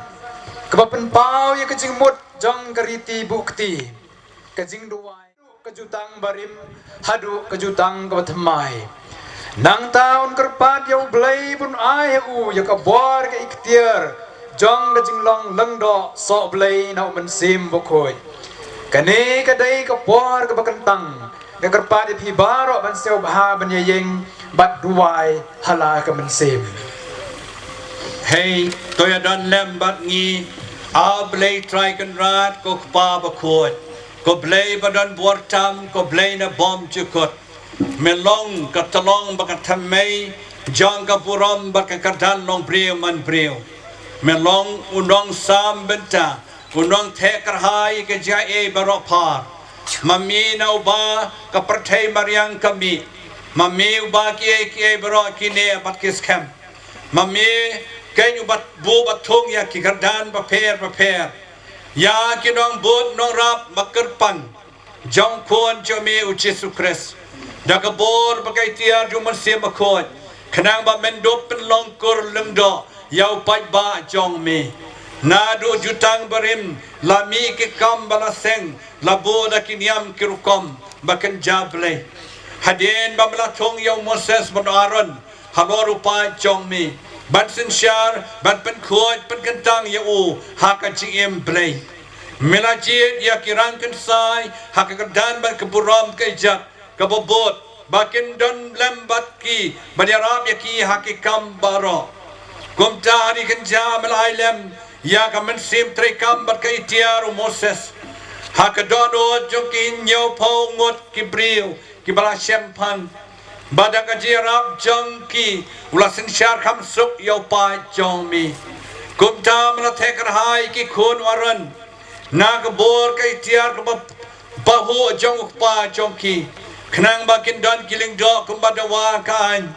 kaba pynpaw ïa ka jingmut jong ka riti buh kti, ka jingduwai, ka jutang barim haduh ka jutang kaba thymmai. Nangta un kyrpad ïa U Blei bun ai ha u ïa ka bor ka iktiar jong ka jinglong lyngdoh sohblei na U Mynsiem Bakhuid. Kane ka dei ka por kaba kyntang. Nga kyrpad ïa phi baroh ban sngewbha ban ïaïeng bad duwai ha la ka mynsiem. Hei, to ïa don lem bad ngi, A Blei Trai Kynrad, ko Kpa Bakhuid, ko Blei ba don bor tam, ko Blei na bymjukut. Me long ka tyllong bad ka thymmei jong ka burom bad ka kyrdan long briew man briew. Me long u nongsam bynta, u nongtheh kyrhai ka jingaiei baroh phar. Ma me na uba ka pyrthei mariang ka mih. Ma me uba kiei kiei baroh ki neh bad ki skhem. Ma me keiñ uba buh bad thung ïa ki kyrdan bapher bapher, ïa ki nongbud nongrap ba kyrpang jong u Khun jong me U Jisu Khrist, da ka bor bad ka iktiar jong U Mynsiem Bakhuid, khnang ba men dup pynlong kur lyngdoh ïa u paidbah jong me. Naduh jutang barim, la mih ki kam ba la seng, la buh da ki niam ki rukom ba kynja Blei. Hadien ba me la thung ïa u Moses bad u Aaron halor u paid jong me, ban synshar, ban pynkhuid pynkyntang ïa u ha ka jingim Blei. Me la jied ïa ki rangkynsai ha ka kyrdan bad ka burom ka ijat kaba bud, ba kin don lem bad ki ban ïarap ïa ki ha ki kam baroh. Kumta ha ki kynja me la ai lem ïa ka mynsiem treikam bad ka iktiar u Moses ha ka dohnud jong ki hynñiewphew ngut ki briew kiba la shemphang. Bad da ka jingïarap jong ki u la synshar kham suk ïa u paid jong me. Kumta me la theh kyrhai ki khun u Aaron na ka bor ka iktiar kaba pahuh jong u kpa jong ki, khnang ba kin don ki lyngdoh kumba dawa ka aiñ,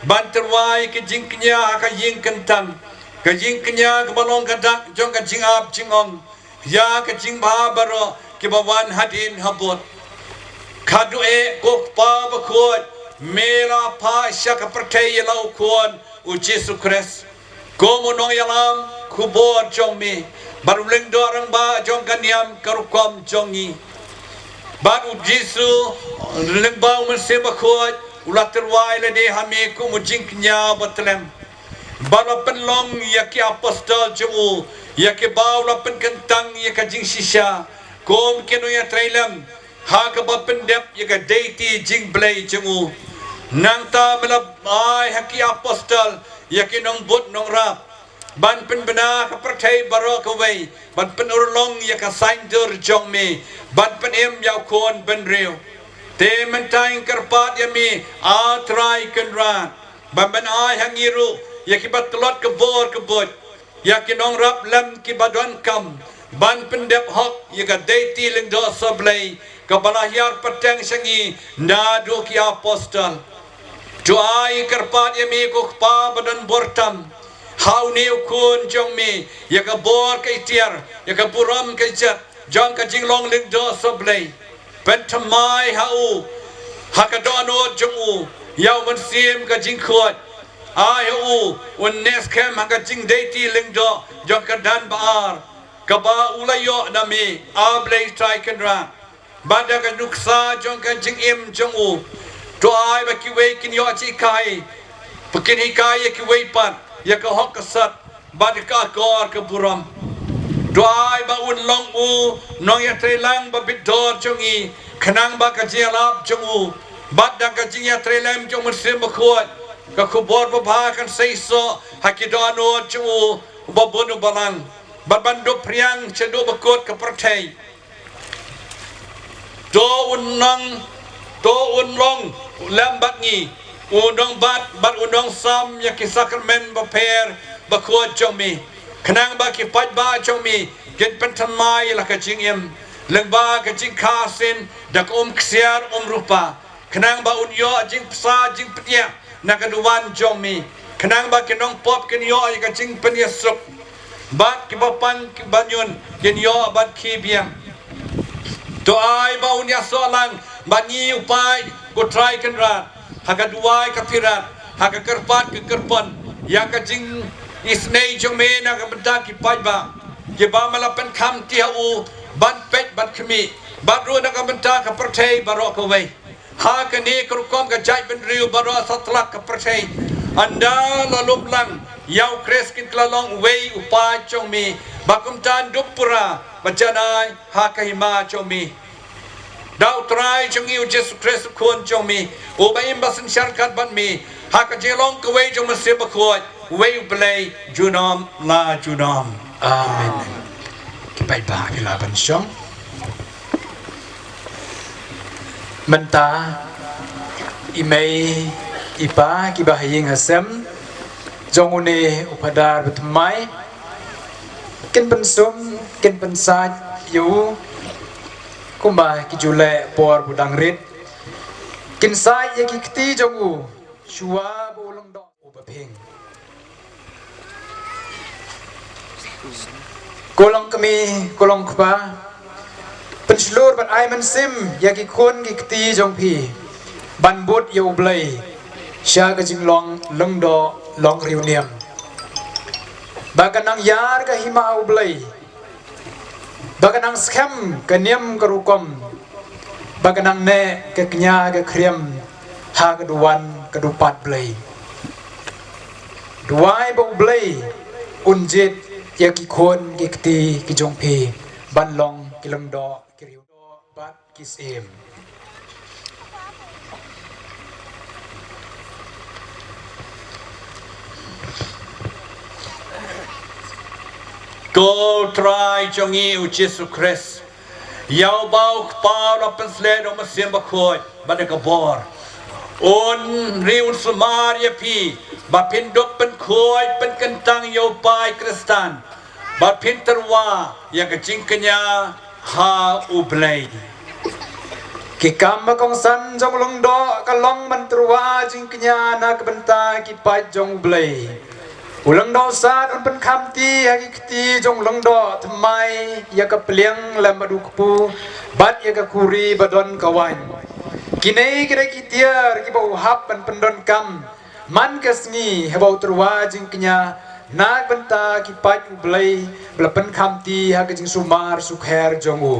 ban tyrwa ïa ka jingkñia ha ka ïing kyntang, ka jingkñia kaba long ka dak jong ka jingap jingong ïa ka jingbha baroh kiba wan hadien habud. Khatduh eh, ko Kpa Bakhuid, me la phah sha ka pyrthei ïa la u Khun u Jisu Khrist kum u nongïalam khubor jong me bad u lyngdoh rangbah jong ka niam ka rukom jong ngi. Bad u Jisu, lyngba u Mynsiem Bakhuid, u la tyrwa ïa lade ha me kum u jingkñia ba tlem. Bad la pynlong ïa ki apostol jong u, ïa kiba u la pynkyntang ïa ka jingshisha kum ki nongïatreilang ha kaba pyndep ïa ka deiti jingblei jong u. Nangta me la ai ha ki apostol ïa ki nongbud nongrap ban pynbna ka pyrthei baroh kawei, ban pynurlong ïa ka saiñdur jong me, ban pynim ïa u Khun bynriew. Te mynta ngi kyrpad ïa me, A Trai Kynrad, ban pynai ha ngi ruh ïa kiba tlot ka bor ka buit, ïa ki nongrap lem kiba donkam ban pyndep hok ïa ka deiti lyngdoh sohblei kaba la hiar pateng sha ngi naduh ki apostol. To ai kyrpad ïa me, ko Kpa ba don bor tam, ha une u Khun jong me ïa ka bor ka iktiar, ïa ka burom ka ijat jong ka jinglong lyngdoh sohblei. Pynthymmai ha u, ha ka dohnud jong u, ïa u Mynsiem ka jingkhuid. Ai ha u un neh skhem ha ka jingdeiti lyngdoh jong ka kyrdan ba ar, kaba u la ïoh na me, A Blei Trai Kynrad. Bad da ka nuksa jong ka jingim jong u, to ai ba kiwei kin ïoh jinghikai, ba kin hikai ïa kiwei pat ïa ka hok ka sat bad ka akor ka burom. To ai ba un long u nongïatreilang ba bit dor jong ngi, khnang ba ka jingïalap jong u bad da ka jingïatreilang jong u Mynsiem Bakhuid, ka khubor babha kan seisoh ha ki dohnud jong u, uba bun uba lang, bad ban dup phriang shaduh ba kut ka pyrthei. To un nang, to un long lem bad ngi, u nongbat bad u nongsam ïa ki sakramen bapher bakhuid jong me, khnang ba ki paidbah jong me kin pynthymmai la ka jingim lyngba ka jingkha sien da ka um ksiar um rupa, khnang ba un ïoh jingbsa jingpynïap na ka duwan jong me, khnang ba ki nongpop kin ïoh ïa ka jingpynïasuk, bad kiba pang kiba ñiun kin ïoh ban khie biang. To ai ba un ïasoh lang bad ngi, U Paid, ko Trai Kynrad, ha ka duwai ka phirat, ha ka kyrpad ka kyrpon, ïa ka jingisynei jong me na ka bynta ki paidbah kiba me la pynkham ti ha u ban peit ban khmih, bad ruh na ka bynta ka pyrthei baroh kawei. Ha kane ka rukom ka jaitbynriew baroh satlak ka pyrthei, ynda la lum lang ïa U Khrist, kin kylla long uwei u paid jong me, ba kumta un dup pura bad janai ha ka hima jong me. Da U Trai jong ngi U Jisu Khrist U Khun jong me, uba im bad synshar ryngkat bad me ha ka jinglong kawei jong U Mynsiem Bakhuid, uwei U Blei, junom la junom. Amen. Ki paidbah ki lah ban shong. Mynta i mei i pa kiba ha ïing ha sem jong une u Phadar bathymmai kin pynsum, kin pynsait ïa u kumba ki ju leh por ba dang rit. Kin sait ïa ki kti jong u shuwa ba u lyngdoh uba ping. Ko long kmie, ko long kpa, pynshlur bad ai mynsiem ïa ki khun ki kti jong phi ban bud ïa U Blei sha ka jinglong lyngdoh long riewniam, ba kan nang ïar ka hima U Blei, ba kan nang skhem ka niam ka rukom, ba kan nang neh ka kñia ka khriam ha ka duwan ka dupat Blei. Duwai ba U Blei un jied ïa ki khun ki kti ki jong phi ban long ki lyngdoh ki riewdoh bad ki syiem. Ko Trai jong ngi U Jisu Khrist, ïa uba u Kpa u la pynshlei da U Mynsiem Bakhuid bad da ka bor, un ri un sumar ïa phi ba phin dup pynkhuid pynkyntang ïa u paid Khristan, ba phin tyrwa ïa ka jingkñia ha U Blei. Ki kam ba kongsan jong u lyngdoh ka long ban tyrwa jingkñia na ka bynta ki paid jong U Blei. U lyngdoh sad un pynkham ti ha ki kti jong u lyngdoh thymmai ïa ka pliang lem bad u kpu bad ïa ka khuri ba don ka waiñ. Kine ki dei ki tiar kiba u hap ban pyndonkam man ka sngi haba u tyrwa jingkñia na ka bynta ki paid U Blei ba la pynkham ti ha ka jingsumar sukher jong u.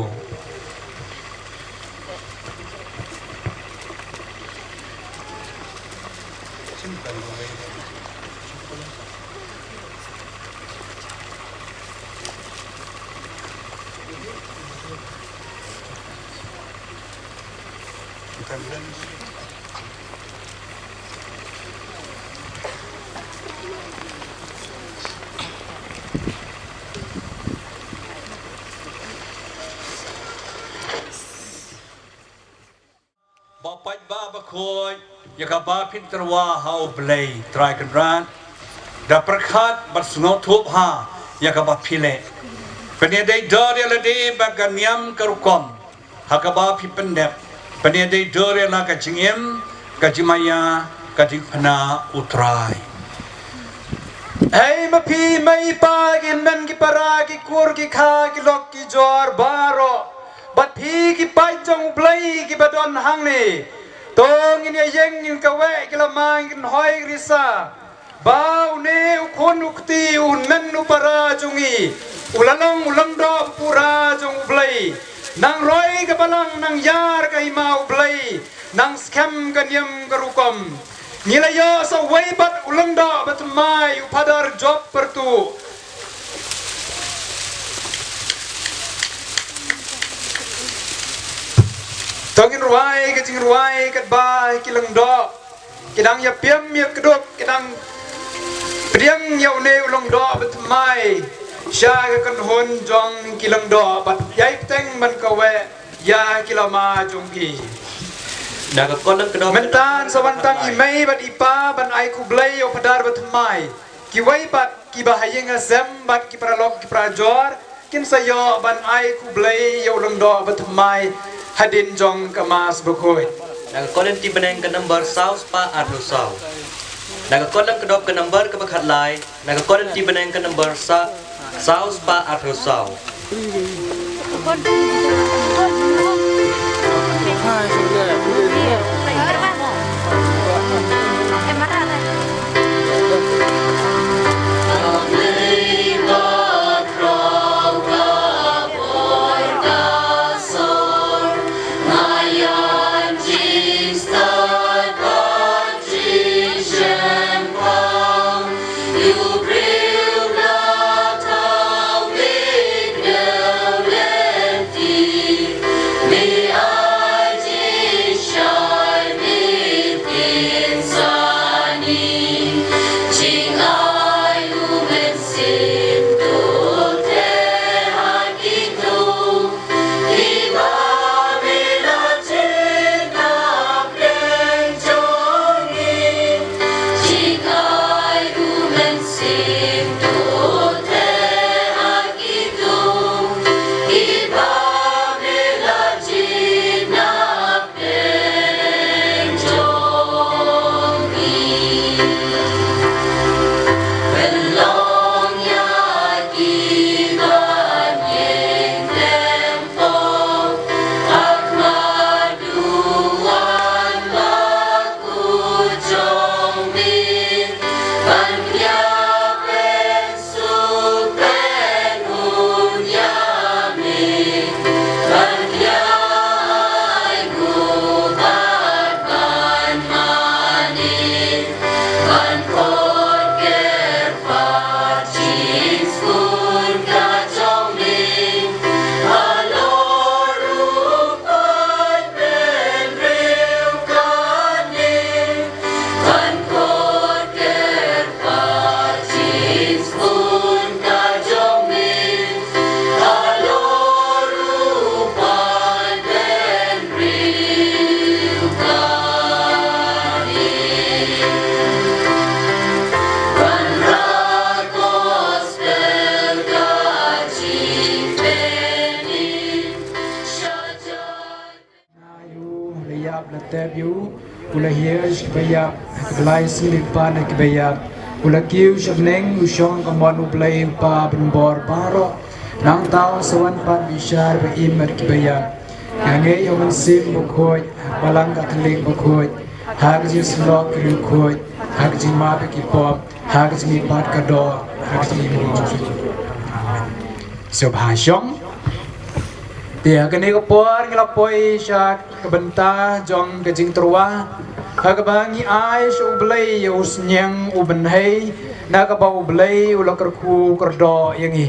Ba paidbah bakhuid, ïa kaba phin tyrwa ha U Blei Trai Kynrad, da pyrkhat bad sngewthuh bha ïa kaba phi leh. Phin ïadei dur ïa lade bad ka niam ka rukom ha kaba phi pyndep. Phin ïadei dur ïa la ka jingim, ka jingmaïa, ka jingpynah U Trai. Hei ma phi mei pa, ki hynmen ki para, ki kur ki kha, ki lok ki jor baroh, bad phi ki paid jong U Blei kiba don hangne. To ngin ïa ïeng, ngin kaweh ki lama, ngin hoi risa ba une u khun u kti, u hynmen u para jong ngi u la long u lyngdoh pura jong U Blei. Nang roi ka balang, nang ïar ka hima U Blei, nang skhem ka niam ka rukom. Ngi la ïoh sa uwei pat u lyngdoh bathymmai, u Phadar Job Pyrtuh. To ngin rwai ka jingrwai katba ki lyngdoh ki dang ïa piem ïa kdup, ki dang pdiang ïa une u lyngdoh bathymmai sha ka kynhun jong ki lyngdoh bad ïai bteng ban kaweh ïa ki lama jong ki. Na ka kordor kdor mynta sa wan tang i mei bad i pa ban ai khublei ïa u Phadar bathymmai. Kiwei pat kiba ha ïing ha sem bad ki paralok ki parajor kin sa ïoh ban ai khublei ïa u lyngdoh bathymmai hadien jong ka Mass bakhuid. Na ka kordor lynti bneng ka number saw spah arphew saw. Na ka kordor kdor ka number kaba khatlai. Na ka kordor lynti bneng ka number sa, saw spah arphew saw. U la hiar sha kiba ïap, ha kiba lai sngi ban ha kiba ïap. U la kiew sha bneng, u shong ha ka mon U Blei U Kpa ban bor baroh. Nangta u sa wan pat bishar ba im bad kiba ïap. Nga ngeit ha U Mynsiem Bakhuid, ha ka Balang Katholik bakhuid, ha ka jingsyllok ki riewkhuid, ha ka jingmap ïa ki pop, ha ka jingmihpat ka doh, ha ka jingim. Sngewbha shong. Te ha kane ka por ngi la poi sha ka bynta jong ka jingtyrwa, ha kaba ngi ai sha U Blei ïa u sniang u bynhei, na kaba U Blei u la kyrkhu kyrdoh ïa ngi.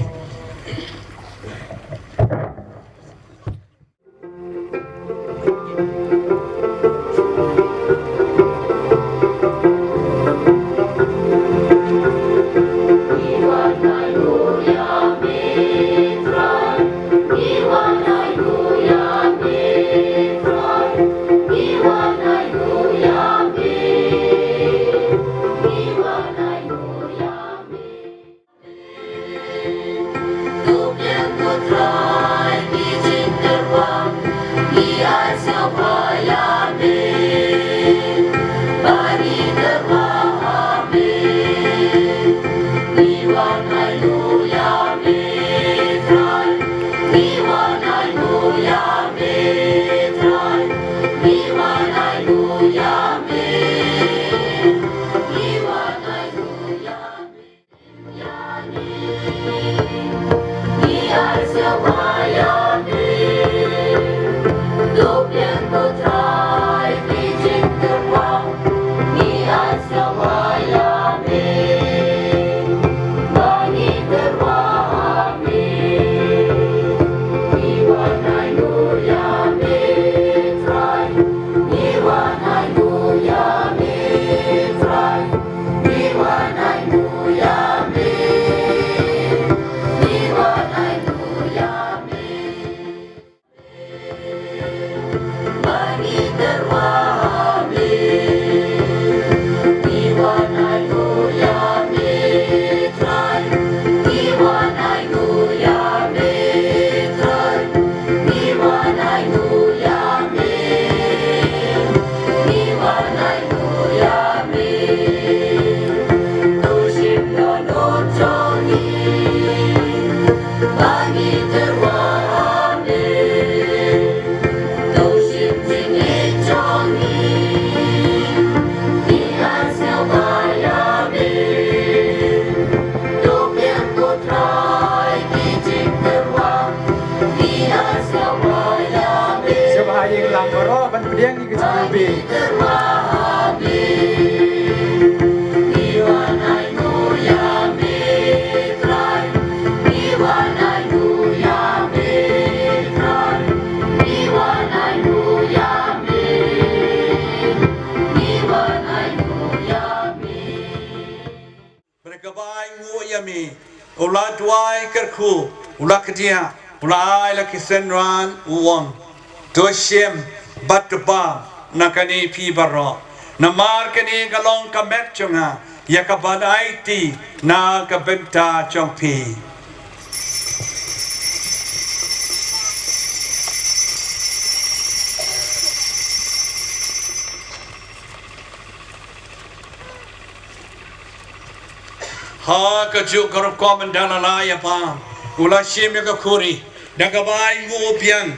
Sngewbha ïa ngi lang baroh ban pdiang ïa ka jingkyrpad. Bad ka bai nguh ïa me, u la duwai kyrkhu, u la kdiah, u la ai la ki synran, u ong: To shim bad to bam na kane phi baroh, namar kane ka long ka met jong nga, ïa kaban aiti na ka bynta jong phi. Ha kajuh ka rukom ynda la lah ïa bam, u la shim ïa ka khuri, da kaba ai nguh biang,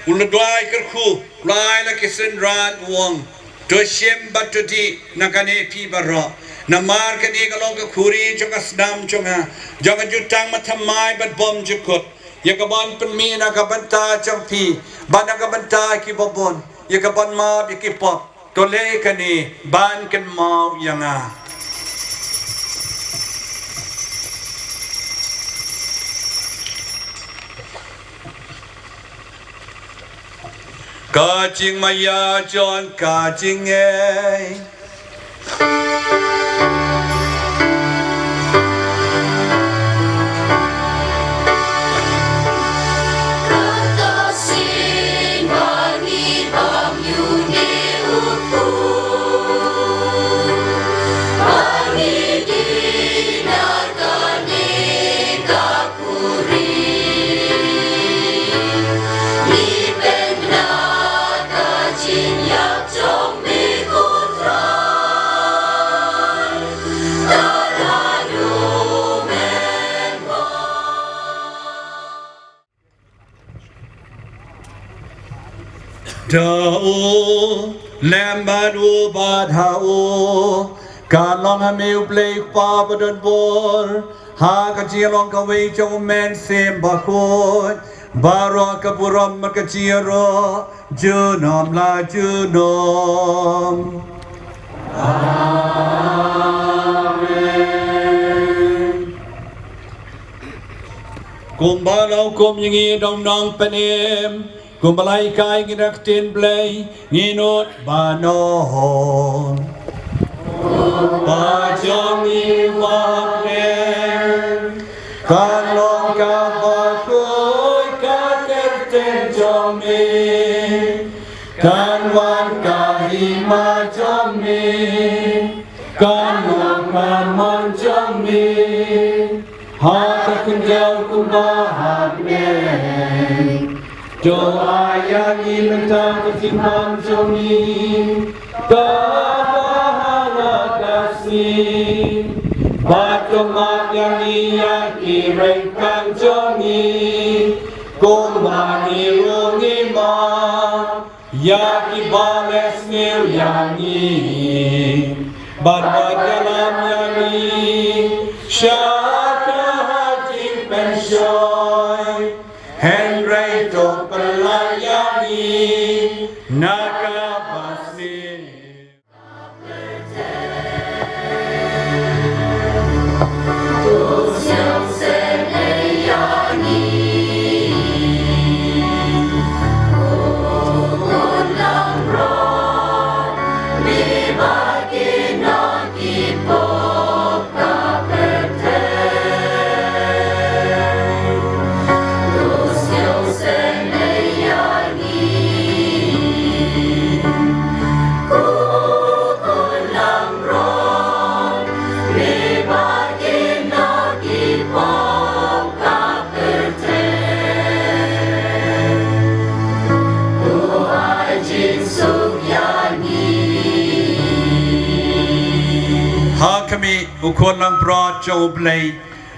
u la duwai kyrkhu, u la ai la ki synran, u ong: To shim bad to dih na kane phi baroh, namar kane ka long ka khuri jong ka snam jong nga, jong ka jutang bathymmai bad bymjukut, ïa kaban pynmih na ka bynta jong phi bad na ka bynta kiba bun, ïa kaban map ïa ki pop. To leh kane ban kynmaw ïa nga. Ka jingmaïa jong ka jingngeit. Da u lem bad u bad ha u, ka long ha me u Blei u Kpa badonbor, ha ka jinglong kawei jong u Mynsiem Bakhuid, baroh ka burom bad ka jingïaroh junom la junom. Amen. Kumba la hukum ïa ngi da u nongpynim, kumba la hikai ïa ngi da ka ktien Blei, ngin nud ban ong: Kpa jong ngi uba ha bneng, kan long kaba khuid ka kyrteng jong me, kan wan ka hima jong me, kan long ka mon jong me ha ka khyndew kumba ha bneng. To ai ïa ngi mynta ka jingpang jong ngi kaba ha la ka sngi, bad to map ïa ngi ïa ki ryngkat jong ngi, kumba ngi ruh ngi map ïa kiba leh sniew ïa ngi, bad wat ïalam ïa ngi sha ka jingpynshoi, hynrei to pyllait ïa ngi na ka basniew. Ha khmih, u khun langbrot jong u Blei,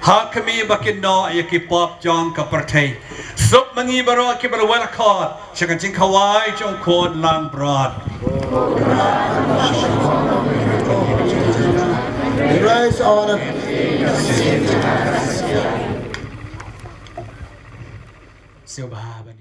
ha khmih ba kin noh ïa ki pop jong ka pyrthei. Suk ma ngi baroh kiba la wan khot sha ka jingkhawai jong u khun langbrot. Rise on. Sngewbha ban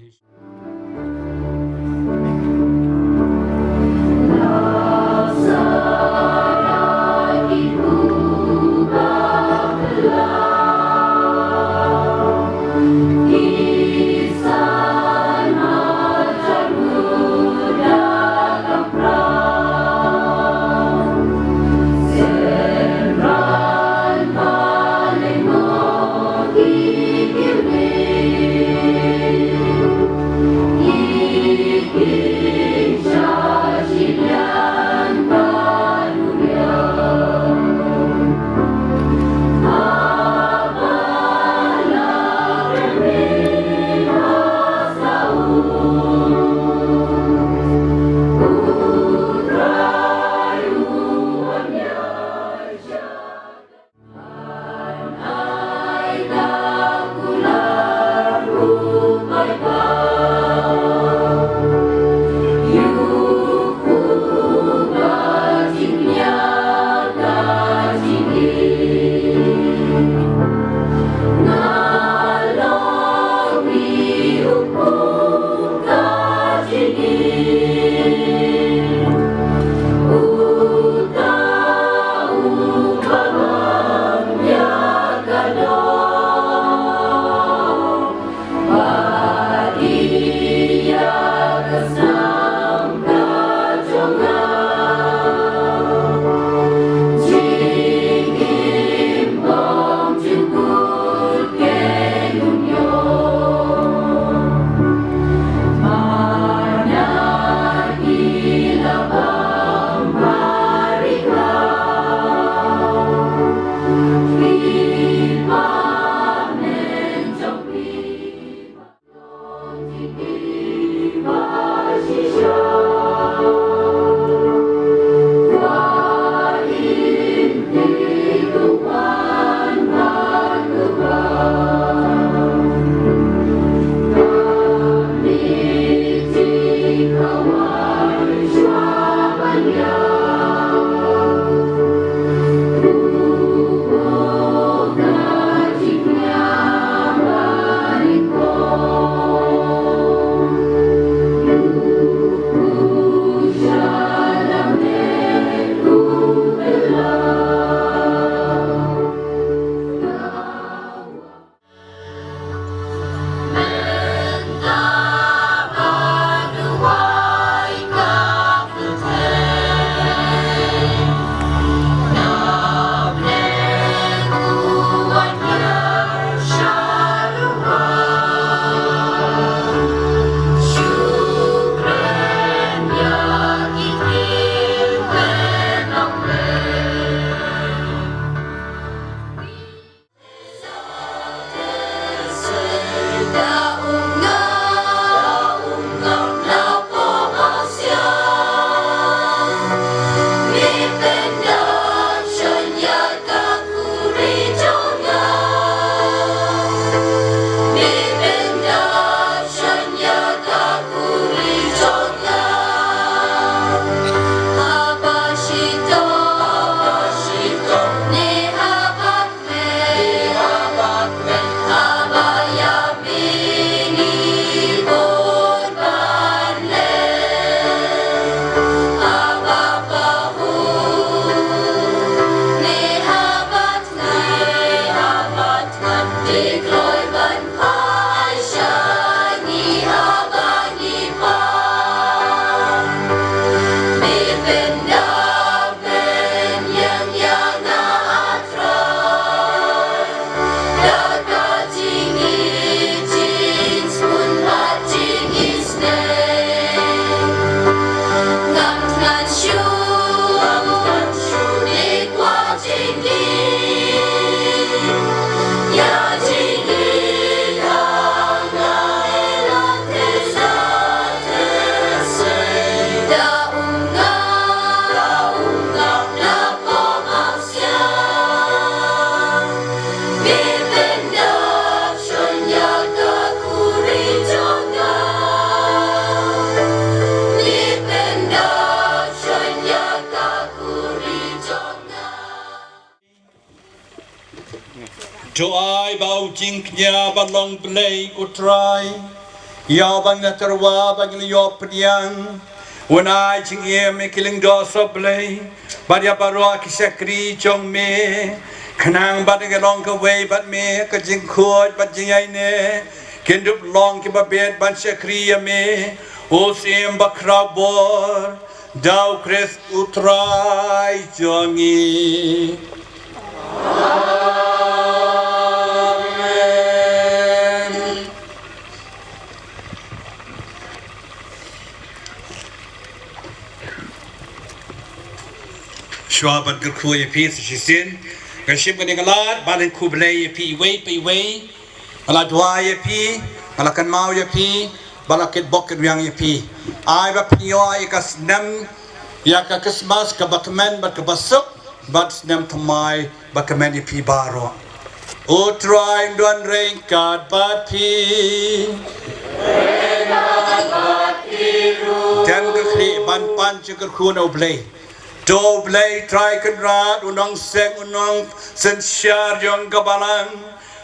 To ai ba u jingkñia ba long Blei u Trai. Ïa u ba ngi la tyrwa ba ngi la ïoh pdiang. Un ai jingim ïa ki lyngdoh soh Blei bad ïa baroh ki shakri jong me, khnang ba kin long kawei bad me ha ka jingkhuid bad jingïaineh, kin dup long kiba bit ban shakri ïa me, u Syiem bakhraw bor, da u Khrist u Trai jong ngi. Amen. Shuwa ban kyrkhu ïa phi sa shisien, nga shim kane ka lad ban khublei ïa phi iwei pa iwei. Nga la duwai ïa phi, nga la kynmaw ïa phi, ba la kitbok kitrwiang ïa phi. Ai ba phin ïoh ïa ka snem, ïa ka Christmas kaba kmen bad kaba suk, bad snem thymmai ba kmen ïa phi baroh. U Trai un don ryngkat bad phi. Dang ka khlieh ban pan jingkyrkhu na U Blei. To U Blei Trai Kynrad, u nongseng, u nongsynshar jong ka balang,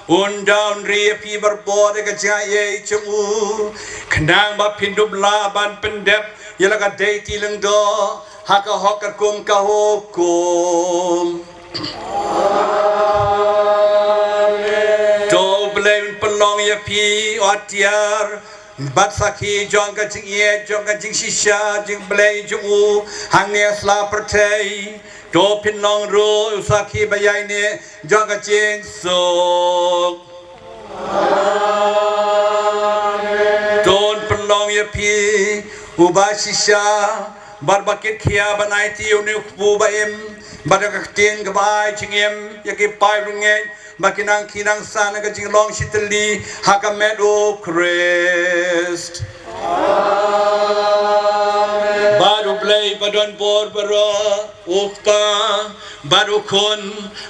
un da un ri ïa phi barabor da ka jingaiei jong u, khnang ba phin dup lah ban pyndep ïa la ka dei ti lyngdoh ha ka hok katkum ka hukum. To U Blei un pynlong ïa phi u atiar bad sakhi jong ka jingïeit, jong ka jingshisha jong U Blei jong u hangne ha sla pyrthei. To phin long ruh u sakhi ba ïaineh jong ka jingsuk. To un pynlong ïa phi uba shisha bad ba kit khia ban aiti ïa une u kpu ba im bad ïa ka ktien kaba ai jingim ïa ki paidbah ngeit, ba kin nang khie nang san ha ka jinglong shitylli ha ka met U Khrist. Bad U Blei ba don bor baroh, U Kpa bad U Khun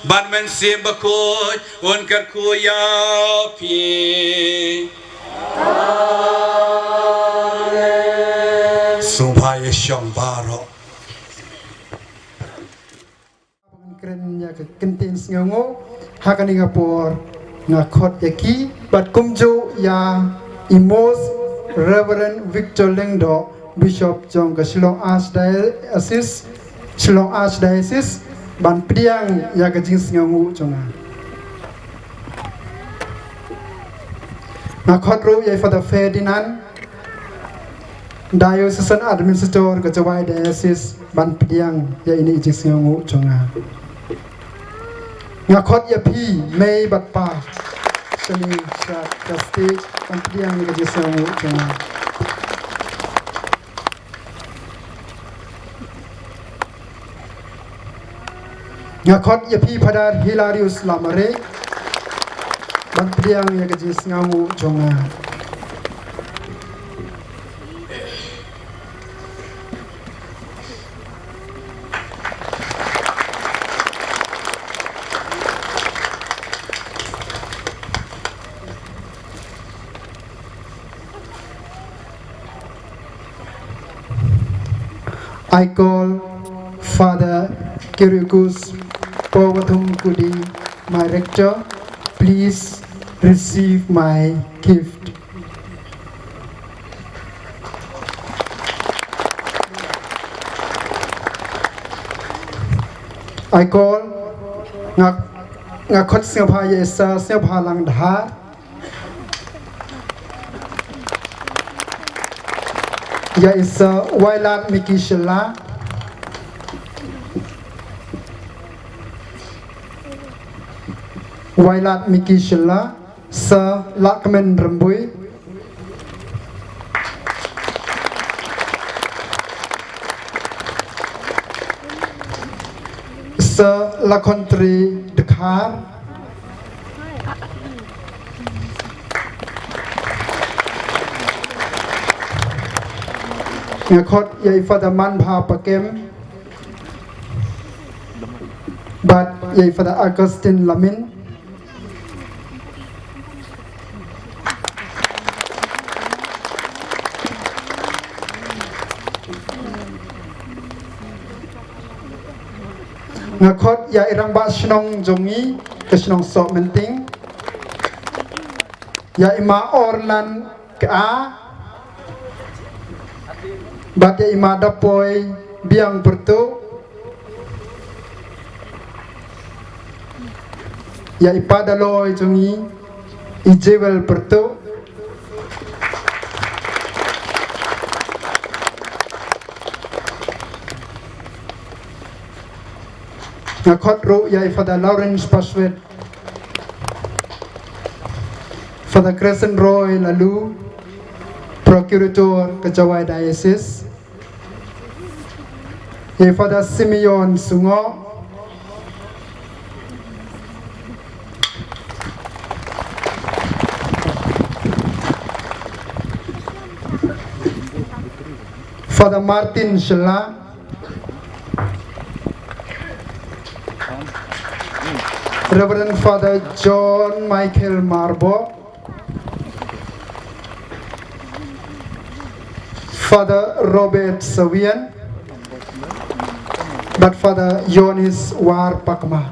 bad Mynsiem Bakhuid, un kyrkhu ïa phi. Sngewbha ïa shong baroh. Ngan kren ïa ka ktien sngewnguh ha kane ka por. Nga khot ïa ki bad kumjuh ïa i Most Reverend Victor Lyngdoh, Bishop jong ka Shillong Archdiocese, Shillong Archdiocese, ban pdiang ïa ka jingsngewnguh jong nga. Nga khot ruh ïa i Father Ferdinand, Diocesan Administrator ka Jowai Diocese, ban pdiang ïa ine i jingsngewnguh jong nga. Nga khot ïa phi mei bad pa shane sha ka stage ban pdiang ïa ka jingsngewnguh jong nga. Nga khot ïa phi Father Hilarius Lamare ban pdiang ïa ka jingsngewnguh jong nga. I call Father Kyriacos Powathum Kudi, my rector. Please receive my gift. I call, nga, nga khot sngewbha ïa i Sir Sngewbha Langdhar. Ïa i Sir Wailadmiki Shylla. Wailadmiki Shylla. Sir Lahkmen Rymbui. Sir Lakhontri Dkhar. Nga khot ïa i Father Manbha Pakem bad ïa i Father Augustine Lamin. Nga khot ïa i Rangbah Shnong jong ngi ka shnong Sohmynting, Ïa i ma Orlan Ka, bad ïa i ma Dapoi Biang Pyrtuh, ïa i pa Daloi jong ngi, i Jewel Pyrtuh. Nga khot ruh ïa i Father Lawrence Paswet, Father Crescent Roy Lalu, Procurator ka Jowai Diocese, ïa i Father Simeon Sungo, Father Martin Shella, Reverend Father John Michael Marbo, Father Robert Sawian, bad Father Yonis War Pakma.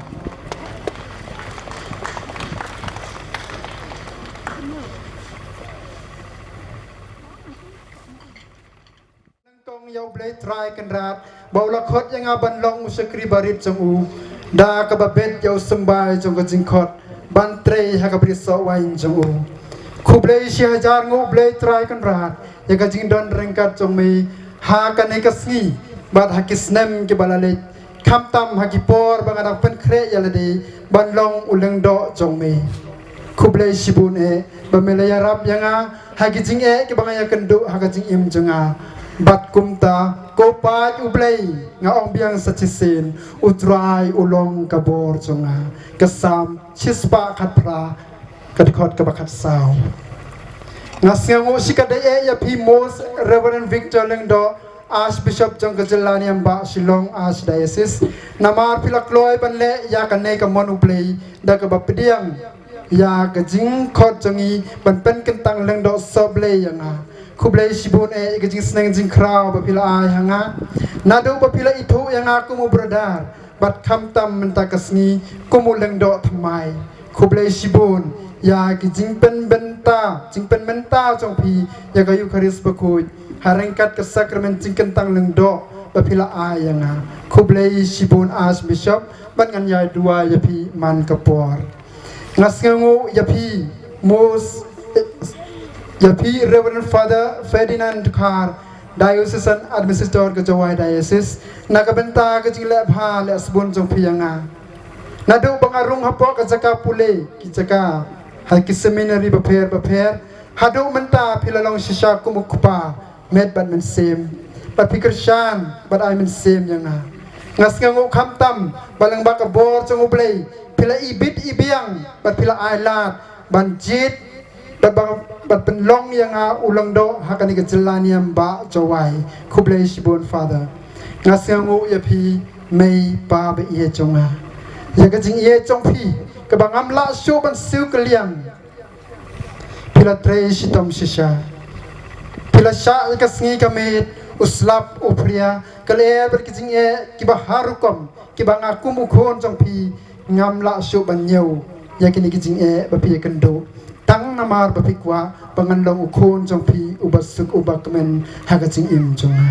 Nyngkong ïa U Blei Trai Kynrad, ba u la khot ïa nga ban long u shakri barit jong u, da kaba bet ïa u symbai jong ka jingkhot, ban trei ha ka brisoh waiñ jong u. Khublei shihajar nguh Blei Trai Kynrad, ïa ka jingdon ryngkat jong me, ha kane ka sngi, bad ha ki snem kiba la leit, khamtam ha ki por ba nga dang pynkhreh ïa lade, ban long u lyngdoh jong me. Khublei shibun eh, ba me la ïarap ïa nga, ha ki jingeh kiba nga ïakynduh ha ka jingim jong nga. Bad kumta, ko paid U Blei, nga ong biang sa shisien, U Trai u long ka bor jong nga. Ka Salm shispah khatphra, ka dkhot kaba khatsaw. Nga sngewnguh shikatdei eh ïa phi Most Reverend Victor Lyngdoh, Archbishop jong ka jylla Niam Bah Shillong Archdiocese, namar phi la kloi ban leh ïa kane ka mon U Blei, da kaba pdiang ïa ka jingkhot jong ngi ban pynkyntang lyngdoh sohblei ïa nga. Khublei shibun eh ïa ka jingsneng jingkhraw ba phi la ai ha nga, naduh ba phi la ithuh ïa nga kum u brother, bad khamtam mynta ka sngi kum u lyngdoh thymmai. Khublei shibun ïa ki jingpynbynta, jingpynmynta jong phi ïa ka Eukharist bakhuid, ha ryngkat ka sakramen jingkyntang lyngdoh ba phi la ai ïa nga. Khublei shibun Archbishop, bad ngan ïai duwai ïa phi man ka por. Nga sngewnguh ïa phi Most, ïa phi Reverend Father Ferdinand Dkhar, Diocesan Administrator ka Jowai Diocese, na ka bynta ka jingleh bha leh sbun jong phi ïa nga. Naduh ba nga rung hapoh ka jaka pule, ki jaka, ha ki seminary bapher bapher, haduh mynta phi la long shisha kum u kpa, met bad mynsiem, bad phi kyrshan bad ai mynsiem ïa nga. Nga sngewnguh khamtam ba lyngba ka bor jong U Blei, phi la ibit ibiang bad phi la ai lad ban jied bad ban, ban pynlong ïa nga u lyngdoh ha kane ka jylla Niam Bah Jowai. Khublei shibun Father. Nga sngewnguh ïa phi mei pa ba ïeit jong nga, ïa ka jingïeit jong phi kaba ngam lah shuh ban siew kylliang. Phi la trei shitom shisha. Phi la shah ïa ka sngi ka miet, u slap u phria, ka lyer bad ki jingeh kiba har rukom, kiba nga kum u khun jong phi ngam lah shuh ban ñiew ïa kine ki jingeh ba phi ïakynduh. Tang namar ba phi kwah ba ngan long u khun jong phi uba suk uba kmen ha ka jingim jong nga.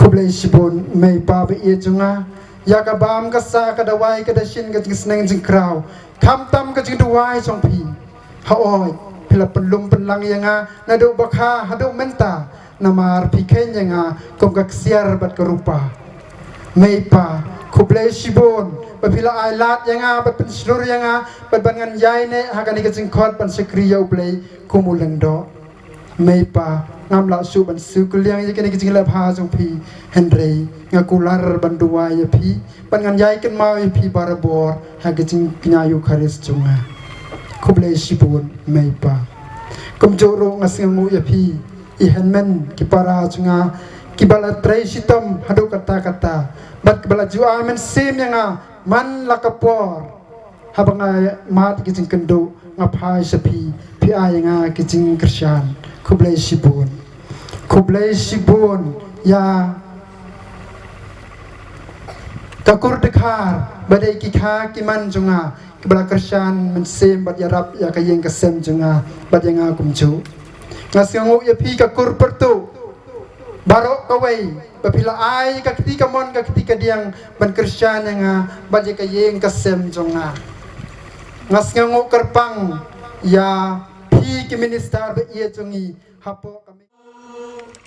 Khublei shibun mei pa ba ïeit jong nga, ïa ka bam ka sa, ka dawai ka dashin, ka jingsneng jingkraw, khamtam ka jingduwai jong phi. Haoid, phi la pynlum pynlang ïa nga naduh ba kha haduh mynta, namar phi kheiñ ïa nga kum ka ksiar bad ka rupa. Mei pa, khublei shibun ba phi la ai lad ïa nga bad pynshlur ïa nga bad ban ngan ïaineh ha kane ka jingkhot ban shakri ïa U Blei kum u lyngdoh. Mei pa, ngam lah shuh ban siew kylliang ïa kine ki jingleh bha jong phi, hynrei nga kular ban duwai ïa phi, ban ngan ïai kynmaw ïa phi barabor ha ka jingkñia Eukharist jong nga. Khublei shibun mei pa. Kumjuh ruh nga sngewnguh ïa phi i hynmen ki para jong nga, kiba la trei shitom haduh katta katta, bad kiba la ju ai mynsiem ïa nga man la ka por. Haba nga mad ki jingkynduh, nga phai sha phi, phi ai ïa nga ki jingkyrshan. Khublei shibun. Khublei shibun ïa Ka kur dkhar, ba dei ki kha ki man jong nga, kiba la kyrshan mynsiem bad ïarap ïa ka ïing ka sem jong nga bad ïa nga kumjuh. Nga sngewnguh ïa phi ka kur pyrtuh baroh kawei, ba phi la ai ka kti kamon ka kti kadiang ban kyrshan ïa nga bad ïa ka ïing ka sem jong nga. Nga sngewnguh kyrpang ïa phi ki minister ba ïeit jong ngi hapoh ka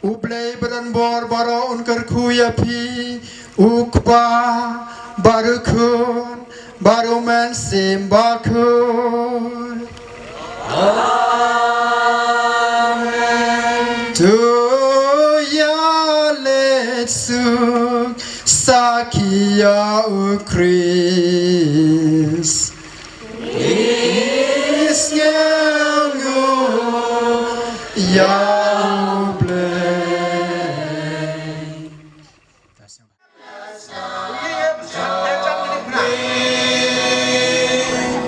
U Blei ba don bor baroh un kyrkhu ïa phi, U Kpa, bad U Khun, bad U Mynsiem Bakhuid. Amen. To ïaleit suk sakhi ïa U Khrist. Is ngew ngu ïa U Blei.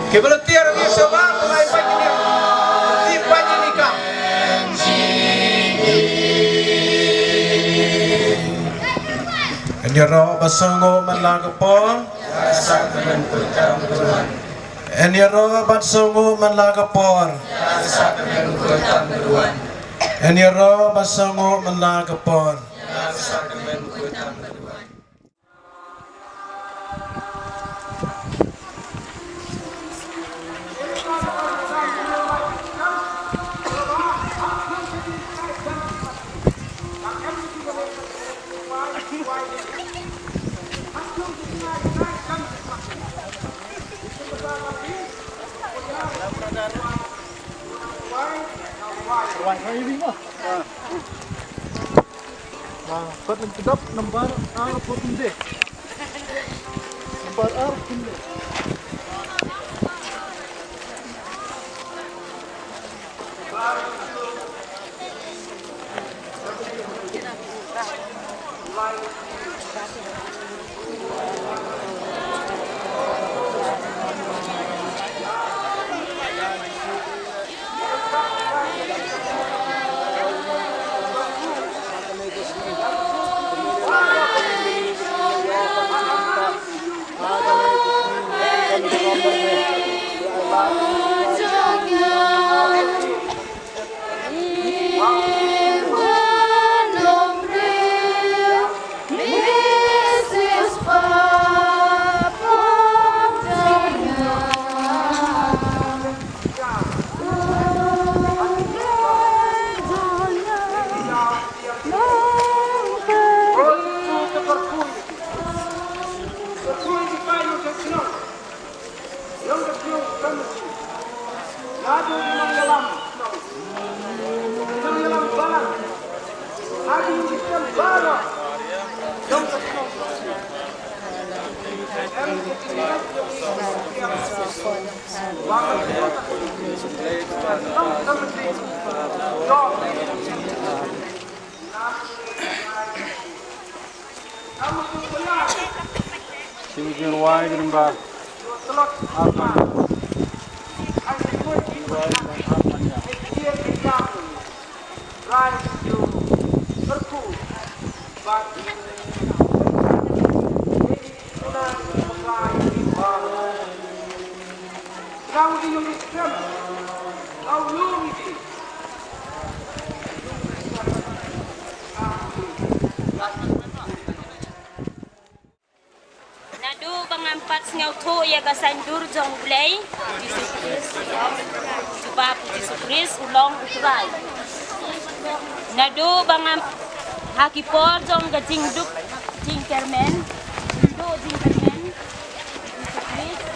Ki volunteer ngi sngewbha pynlait pait ïa ki. Ki pait ïa ki kam. Ngi ïaroh ban sngewnguh man la ka por. Yn ïaroh ban sngewnguh man la ka por. Yn ïaroh ban sngewnguh man la ka por. Ah, kot lem kedap nambar ar pun de. Nambar ar pun de. Sing jingruwai ka lyngba ar panya. Jingruwai ka lyngba ar panya. Naduh ba ngam pat sngewthuh ïa ka saiñdur jong U Blei, Jisu Khrist, jubab Jisu Khrist u long U Trai. Naduh ba ngam, ha ki por jong ka jingduk jingkyrmen, jingduk jingkyrmen, Jisu Khrist.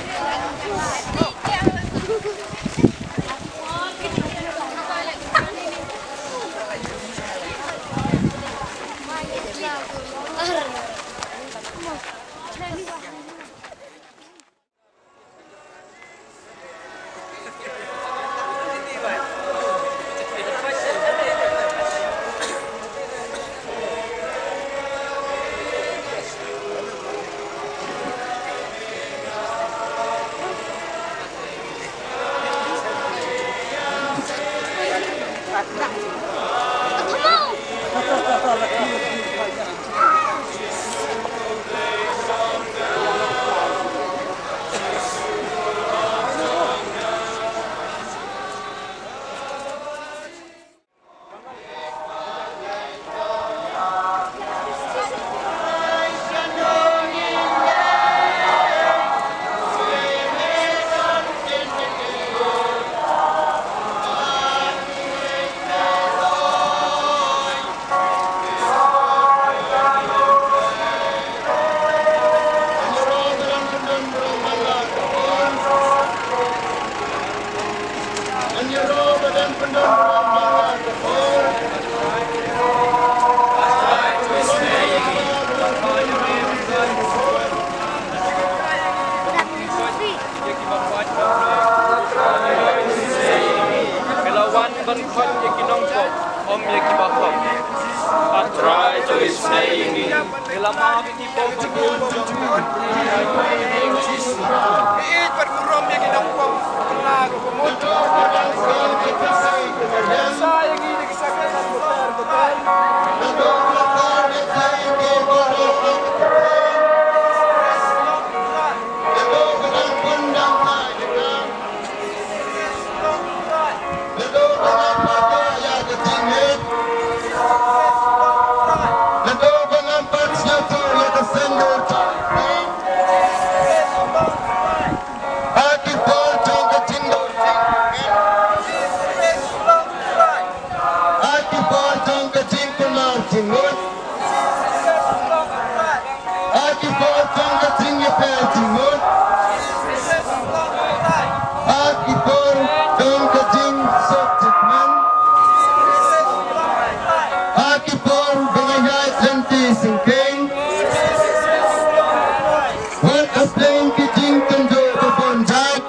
Ki la wan ban khot ïa ki nongpop, ym ïa ki bakhop. A Trai, to isynei ïa ngi. Ki la map ïa ki pop. Ki ïeit bad burom ïa ki nongpop. Kylla ka bamut. Sa ïa ngi da ki sakritis batar batar. Naduh ba ngan pyndonkam ïa ka jingngeit, naduh ba ngan pat sngewthuh ïa ka seng dur jong U Blei, ha ki por jong ka jingdon jingkmen, ha ki por jong ka jingkulmar jingmut, ha ki por jong ka jingïapher jingmut, ha ki por jong ka jingsuk jingkmen, ha ki por ba nga ïaid lynti syngkien. Wat hapdeng ki jingkynjoh ba bun jait,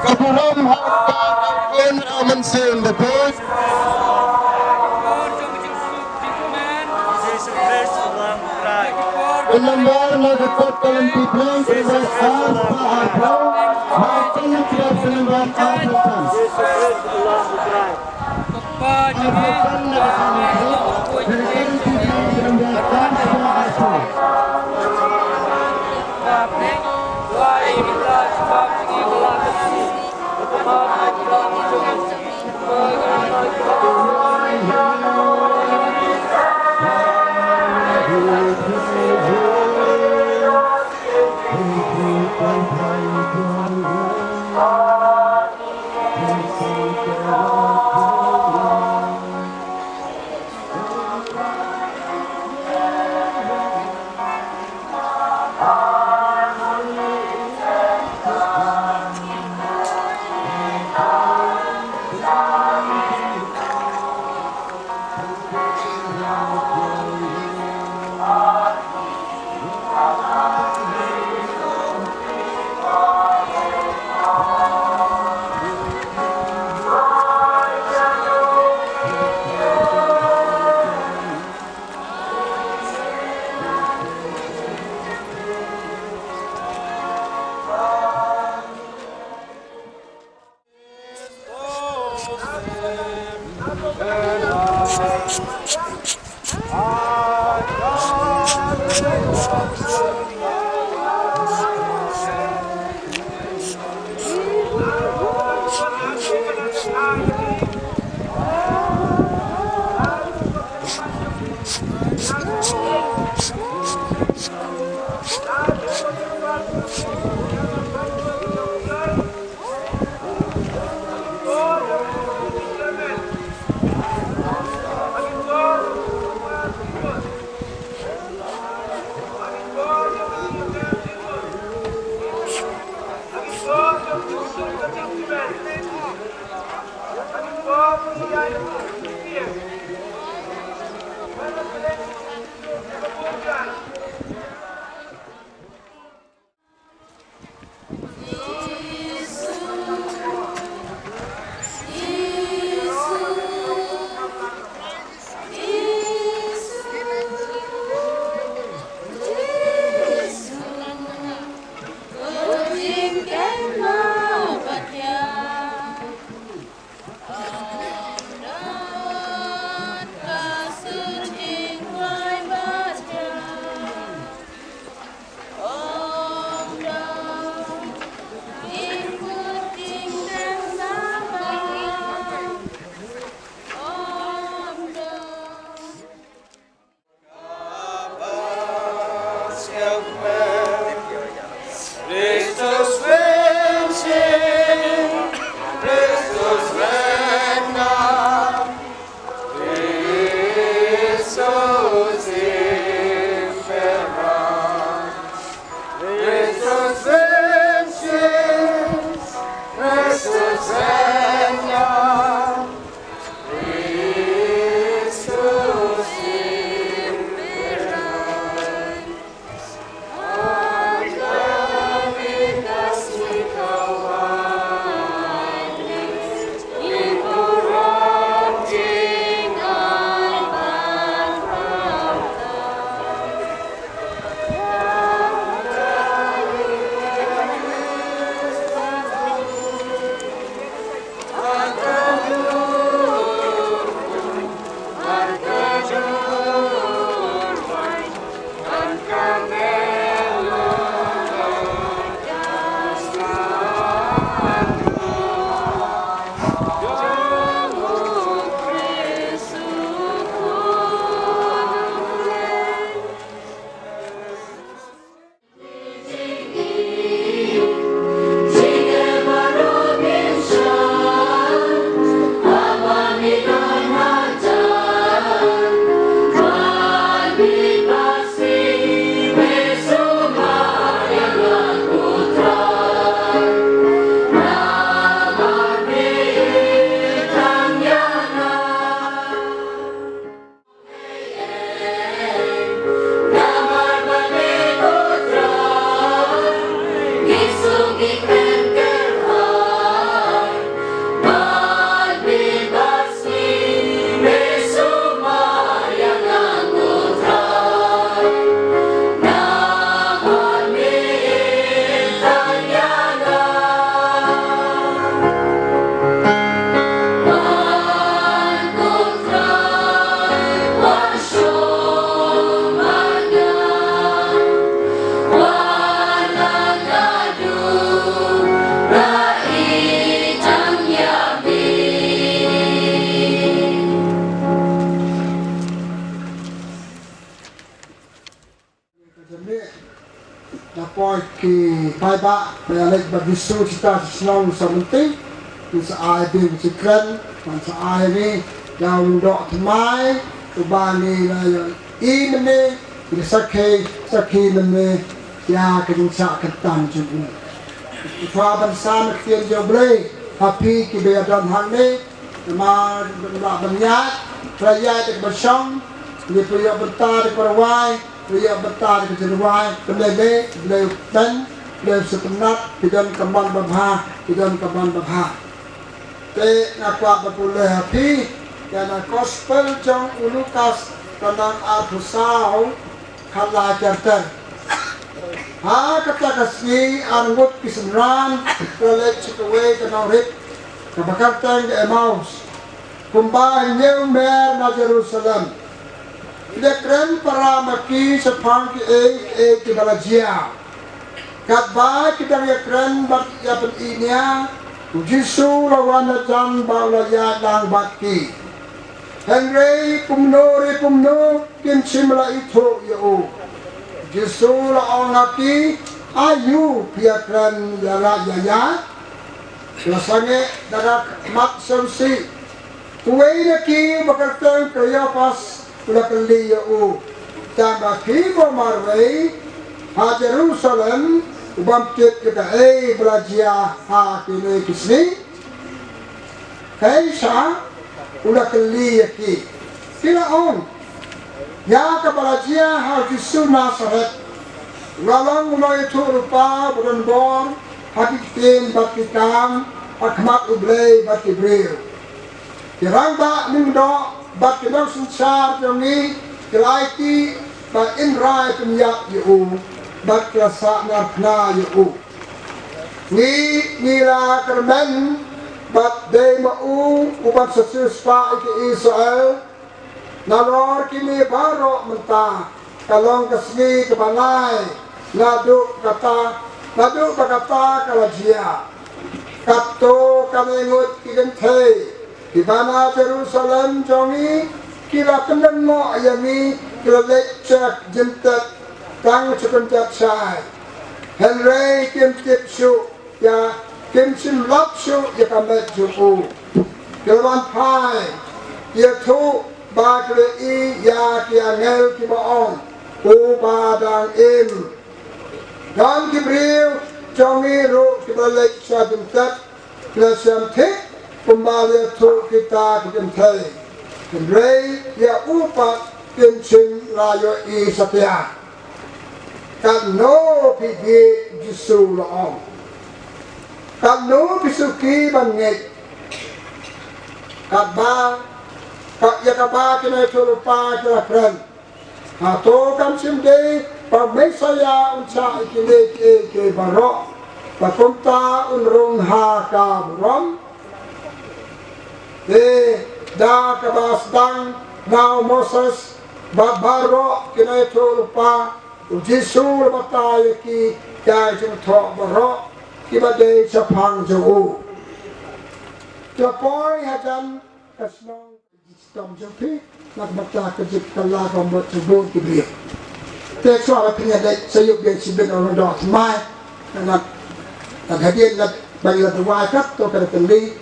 ka burom ha U Kpa, ha U Khun, ha U Mynsiem Bakhuid. U nombar na ka kot ka lynti Blei ka nombar ar spah arphew, ma ka lynti ka nombar arphew san. Na poi ki paidbah ba ïa leit bad Jisu shata sha shnong Sohmynti, kin sa ai biang ki jingkren, ban sa ai ïa ngi ïa u lyngdoh thymmai uba ngi la ïohi mynne, ngi sakhi, sakhi mynne ïa ka jingshah kyntang jong u. Ngi kwah ban sam ïa ka ktien jong U Blei ha phi kiba ïadon hangne, namar ban lah ban ïaid, ban ïaid da kaba shong, ngi pynïoh bynta da kaba rwai, pynïoh bynta da ka jingrwai, kane dei U Blei u kmen, U Blei u sngewtynnat, phi don ka mon babha, phi don ka mon babha. Te nga kwah ban pule ha phi ïa na Gospel jong u Lukas, ka lynnong arphew saw, khatlai ter ter. Ha kata ka sngi ar ngut ki synran ki la leit sha kawei ka nongrit kaba kyrteng ka Emaus, kumba hynñiew mer na Jerusalem. Ki la kren para ma ki shaphang kiei kiei kiba la jia. Katba ki dang ïakren bad ïa pynïaid, u Jisu u la wan hajan bad u la ïaid lang bad ki. Hynrei kumno re kumno kim shym la ithuh ïa u. U Jisu u la ong ha ki, aïu phi ïakren ïa la ïa ïa. Ki la sangeh da ka khmat sngewsih. Uwei na ki uba kyrteng Kleopas u la kylli ïa u, tang ba phi bym marwei ha Jerusalem u bym tip ïa kaei ba la jia ha kine ki sngi? Kaei sha u la kylli ïa ki. Ki la ong, ïa kaba la jia ha u Jisu Nasaret. U la long u nongïathuhlypa ba don bor ha ki ktien bad ki kam ha khmat U Blei bad ki briew. Ki rangbah lyngdoh bad ki nongsynshar jong ngi ki la aiti ba yn rai pynïap ïa u bad ki la sahnarphna ïa u. Ngi, ngi la kyrmen bad dei ma u u ban sa siewspah ïa ki Israel. Nalor kine baroh mynta ka long ka sngi kaba lai naduh kata, naduh ba kata ka la jia. Katto katne ngut ki kynthei kiba na Jerusalem jong ngi ki la pynlyngngoh ïa ngi, ki la leit sha jingtep tang sha kynjat shai. Hynrei kim tip shuh ïa, kim shym lap shuh ïa ka met jong u. Ki la wan phai, ïathuh ba ki la ïohi ïa ki angel kiba ong, uba dang im. Don ki briew jong ngi ruh kiba la leit sha jingtep, Ki la shem thik kumba la ïathuh kita ki kynthei, hynrei ïa u pat kim shym la ïohi satia. Katno phi bieit, Jisu la ong. Katno phi suki ban ngeit. Katba, ka, ïa kaba kine ki ïathuhlypa ki la kren. Hato kam shym dei ba u Messaïah un shah ïa kine kiei kiei baroh, ba kumta un rung ha ka burom? Te da kaba sdang na u Moses bad baroh kine ki ïathuhlypa, u Jisu u la batai ïa ki ïa ki jingthoh baroh kiba dei shaphang jong u. Te poi hajan ka shnong. Sdom jong phi, na ka bynta ka jingkylla ka mut jong bun ki briew. Te shuwa ba phin ïa leit, sa ïoh biang shibit, ong, doh thymmai. Na, na hadien lada ban ïa duwai katto katne tylli,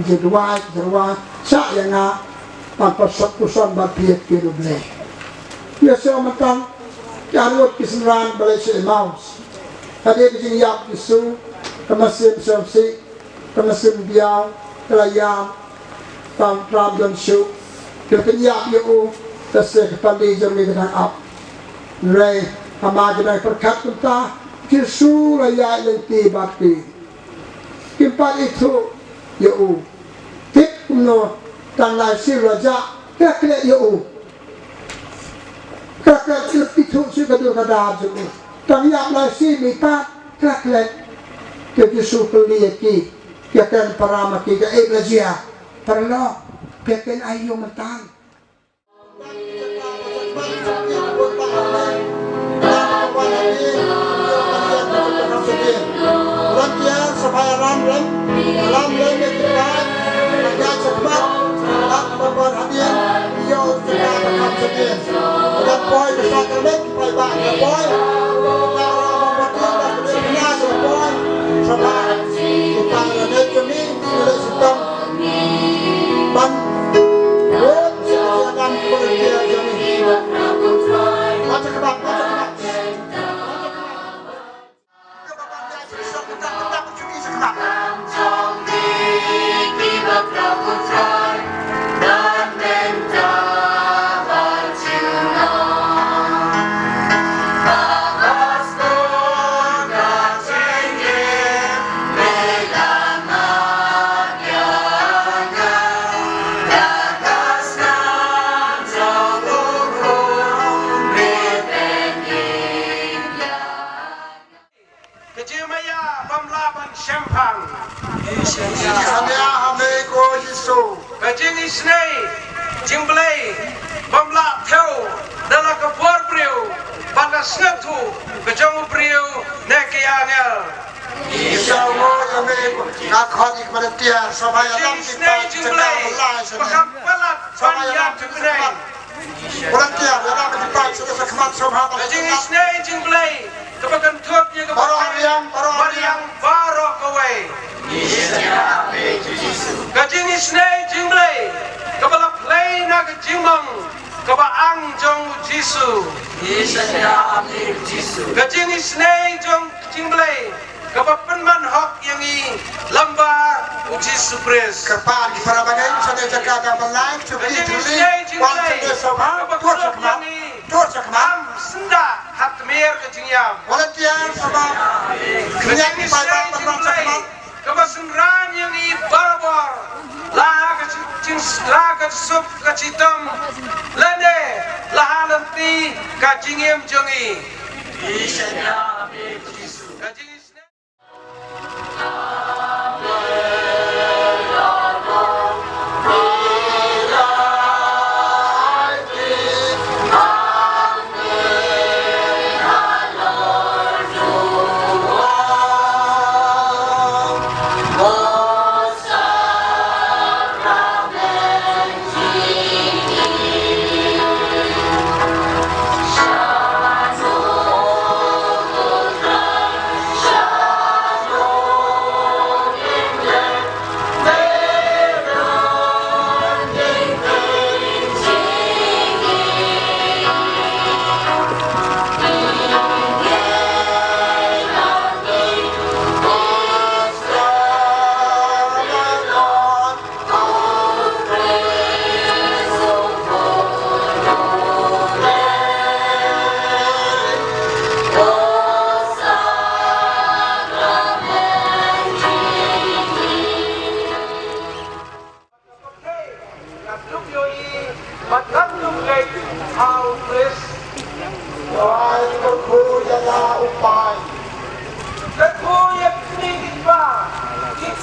jingduwai, jingduwai, shah ïa nga, ban pynshong puson bad phi ïa ki, U Blei. Ïa shuwa mynta, ki arngut ki synran ba leit sha Emmaus. Hadien ka jingïap Jisu, ka mynsiem sngewsih, ka mynsiem biang, ka la ïam, tang tram don shuh. Ki la pynïap ïa u, te sa ka pali jong ngi ka dang ap. Hynrei haba ki dang pyrkhat kumta, Jisu la ïaid lynti bad ki. Kim pat ithuh ïa u. Tip kumno, tang lai sien la jah, khleh khleh ïa u. Ka, ka, ka, ithuh shuh ka dur ka dar jong u. Tang ïap lai sien mih pat, khleh khleh. Te Jisu kylli ïa ki, ïa kren para ma ki, kaei ba la jia. Paralok, phi kren aïu mynta? Volunteer, sa pha ïalam rem, ïalam rem ïa ki paid ba ïaid shakhmat, bad ba wan hadien, ïoh jaka ba kham shadien. Lada poi ka sakramen, ki paidbah ki la poi, ki la poi, sa pha, ki paid la leit jong ngi, ki leit shitom. Ban lut ïa ka jingdon ka volunteer jong ngi. Bacha kaba, bacha kaba. Ka jingmaïa bym lah ban shemphang. Ngi shaniah ha me ko Jisu. Ka jingisynei jong U Blei bym lah thew da la ka bor briew bad ka sngewthuh ka jong u briew ne ki angel. Ngi shaniah ha me ko. Nga khot ïa ki volunteer, sa pha ïalam ki paid, ka jingisynei jong U Blei ba kham palat ban ïa kaba ngi Volunteer, ïalam ki paid sha khmat sha khmat. Ka jingisynei jong U Blei kaba kynthup ïa kaba baroh ariang, baroh ariang, baroh kawei. Ka jingisynei jong U Blei kaba la plie na ka jingmong kaba ang jong u Jisu. Ka jingisynei jong U Blei kaba pynman hok ïa ngi lyngba u Jisu Khrist. Kyrpad ki para bangeit, sa dei jaka dang ban live, to be to live, wan sha dei sha khmat, tur sha khmat, tur sha khmat. Ym syndah ha tmier ka jingïap. Volunteer, sha khmat. Kynjat ki paidbah ban wan sha khmat. Kaba synran ïa ngi barabor, la ha ka jing, la ha ka jingsuk ka jingtem, lane la ha lynti ka jingim jong ngi. Ka jing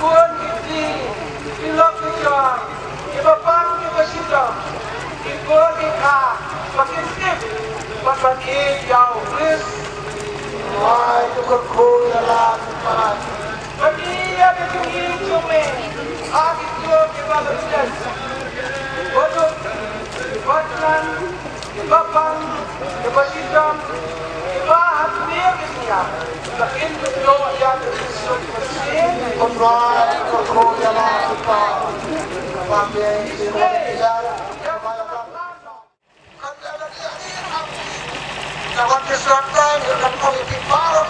Bun ki kti, ki lok ki jor, kiba pang kiba shitom, ki bor ki kha, ba kin tip bad ban ïeit ïa U Khrist. Ai, to kyrkhu ïa la ki paid. Bad ïa ka jong ngi jong me, ha kito kiba la ïeit, ba duk, ba khlaiñ, kiba pang, kiba shitom, kiba ha khmih ka jingïap, ba kin ïoh ïa ka jingsuk mynsiem. Ko Trai, ko Trai, ïa la ki paid. Ba me ïa la ki paid. Ka wan ki sngewthuh ïa ka kong ïa ki baroh,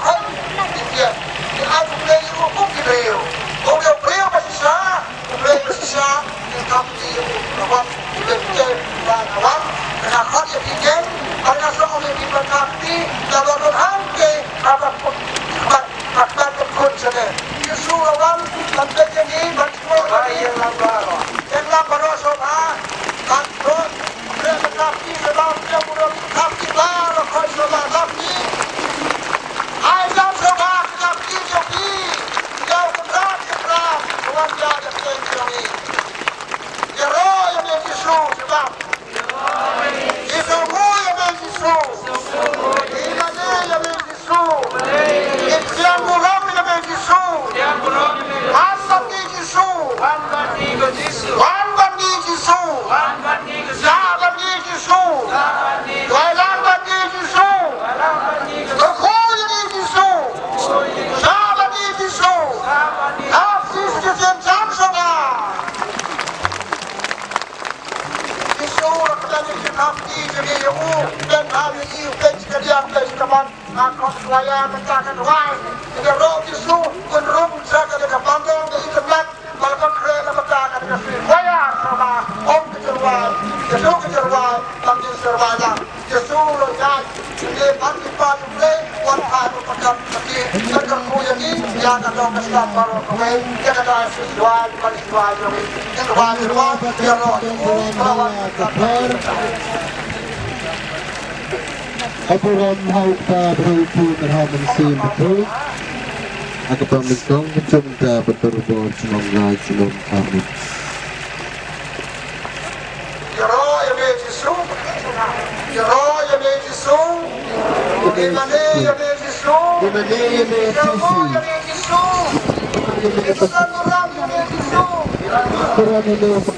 ki ïa ki ai U Blei ïa u kum ki briew. Kum ki briew ba shisha, U Blei ba shisha, ki kam ki ïa u. Ka wan ki briew ki ba ka wan, ka khot ïa ki ïeng, ba ka sngewthuh ïa ki ba ka kti, ka wan hangtei, ka ba ka ba ka khun sene. Jisu ka wan ban peit ïa ngi, ban sngewthuh ïa ngi. Ïeng lang baroh sngewbha, ban khot. Jisu. Ïa me Jisu. Ïa me Jisu. Ïa me Jisu. Ïa me Jisu. Wan bad ngi Jisu. Wan bad ngi Jisu. Shah bad ngi Jisu. Wai lang bad ngi Jisu. Kyrkhu ïa ngi Jisu. Shah bad ngi Jisu. Hap Jisu Jisu jam sha nga. Jisu, la ka dang ïa ki khap ki jong ngi ïa u, pynban ha ngi ïa u, pynban ka diang, pynban ka ban, nga khot choir mynta ka duwai. Ïaroh Jisu, pynrung sha ka dei ka bandong ka internet, ba la ka khreh la mynta ka dei ka free choir, sha ba, ong ka jingduwai, ka jingduwai, ba ngin sa duwai lang. Jisu ruh ïaid, ngi ban ki paid U Blei, wan phai ruh pakat pati, ban kyrkhu ïa ngi, ïa ka dong ka sdang baroh kawei, ïa ka dei shisha, ban shisha ïa ngi, ïa ka wan shisha, ïa roh, ïa roh, ïa roh, ïa roh. Abraham hau ta bro tu merha mensi betul. Aku pamit kong kecum ta betul bor cuma ngai cuma pamit. Ïaroh ïa me Jisu. Ïaroh ïa me Jisu. Ïa mane ïa me Jisu. Ïa mane ïa me Jisu. Ïaroh ïa me Jisu. Ïaroh ïa me Jisu. Ïaroh ïa me Jisu.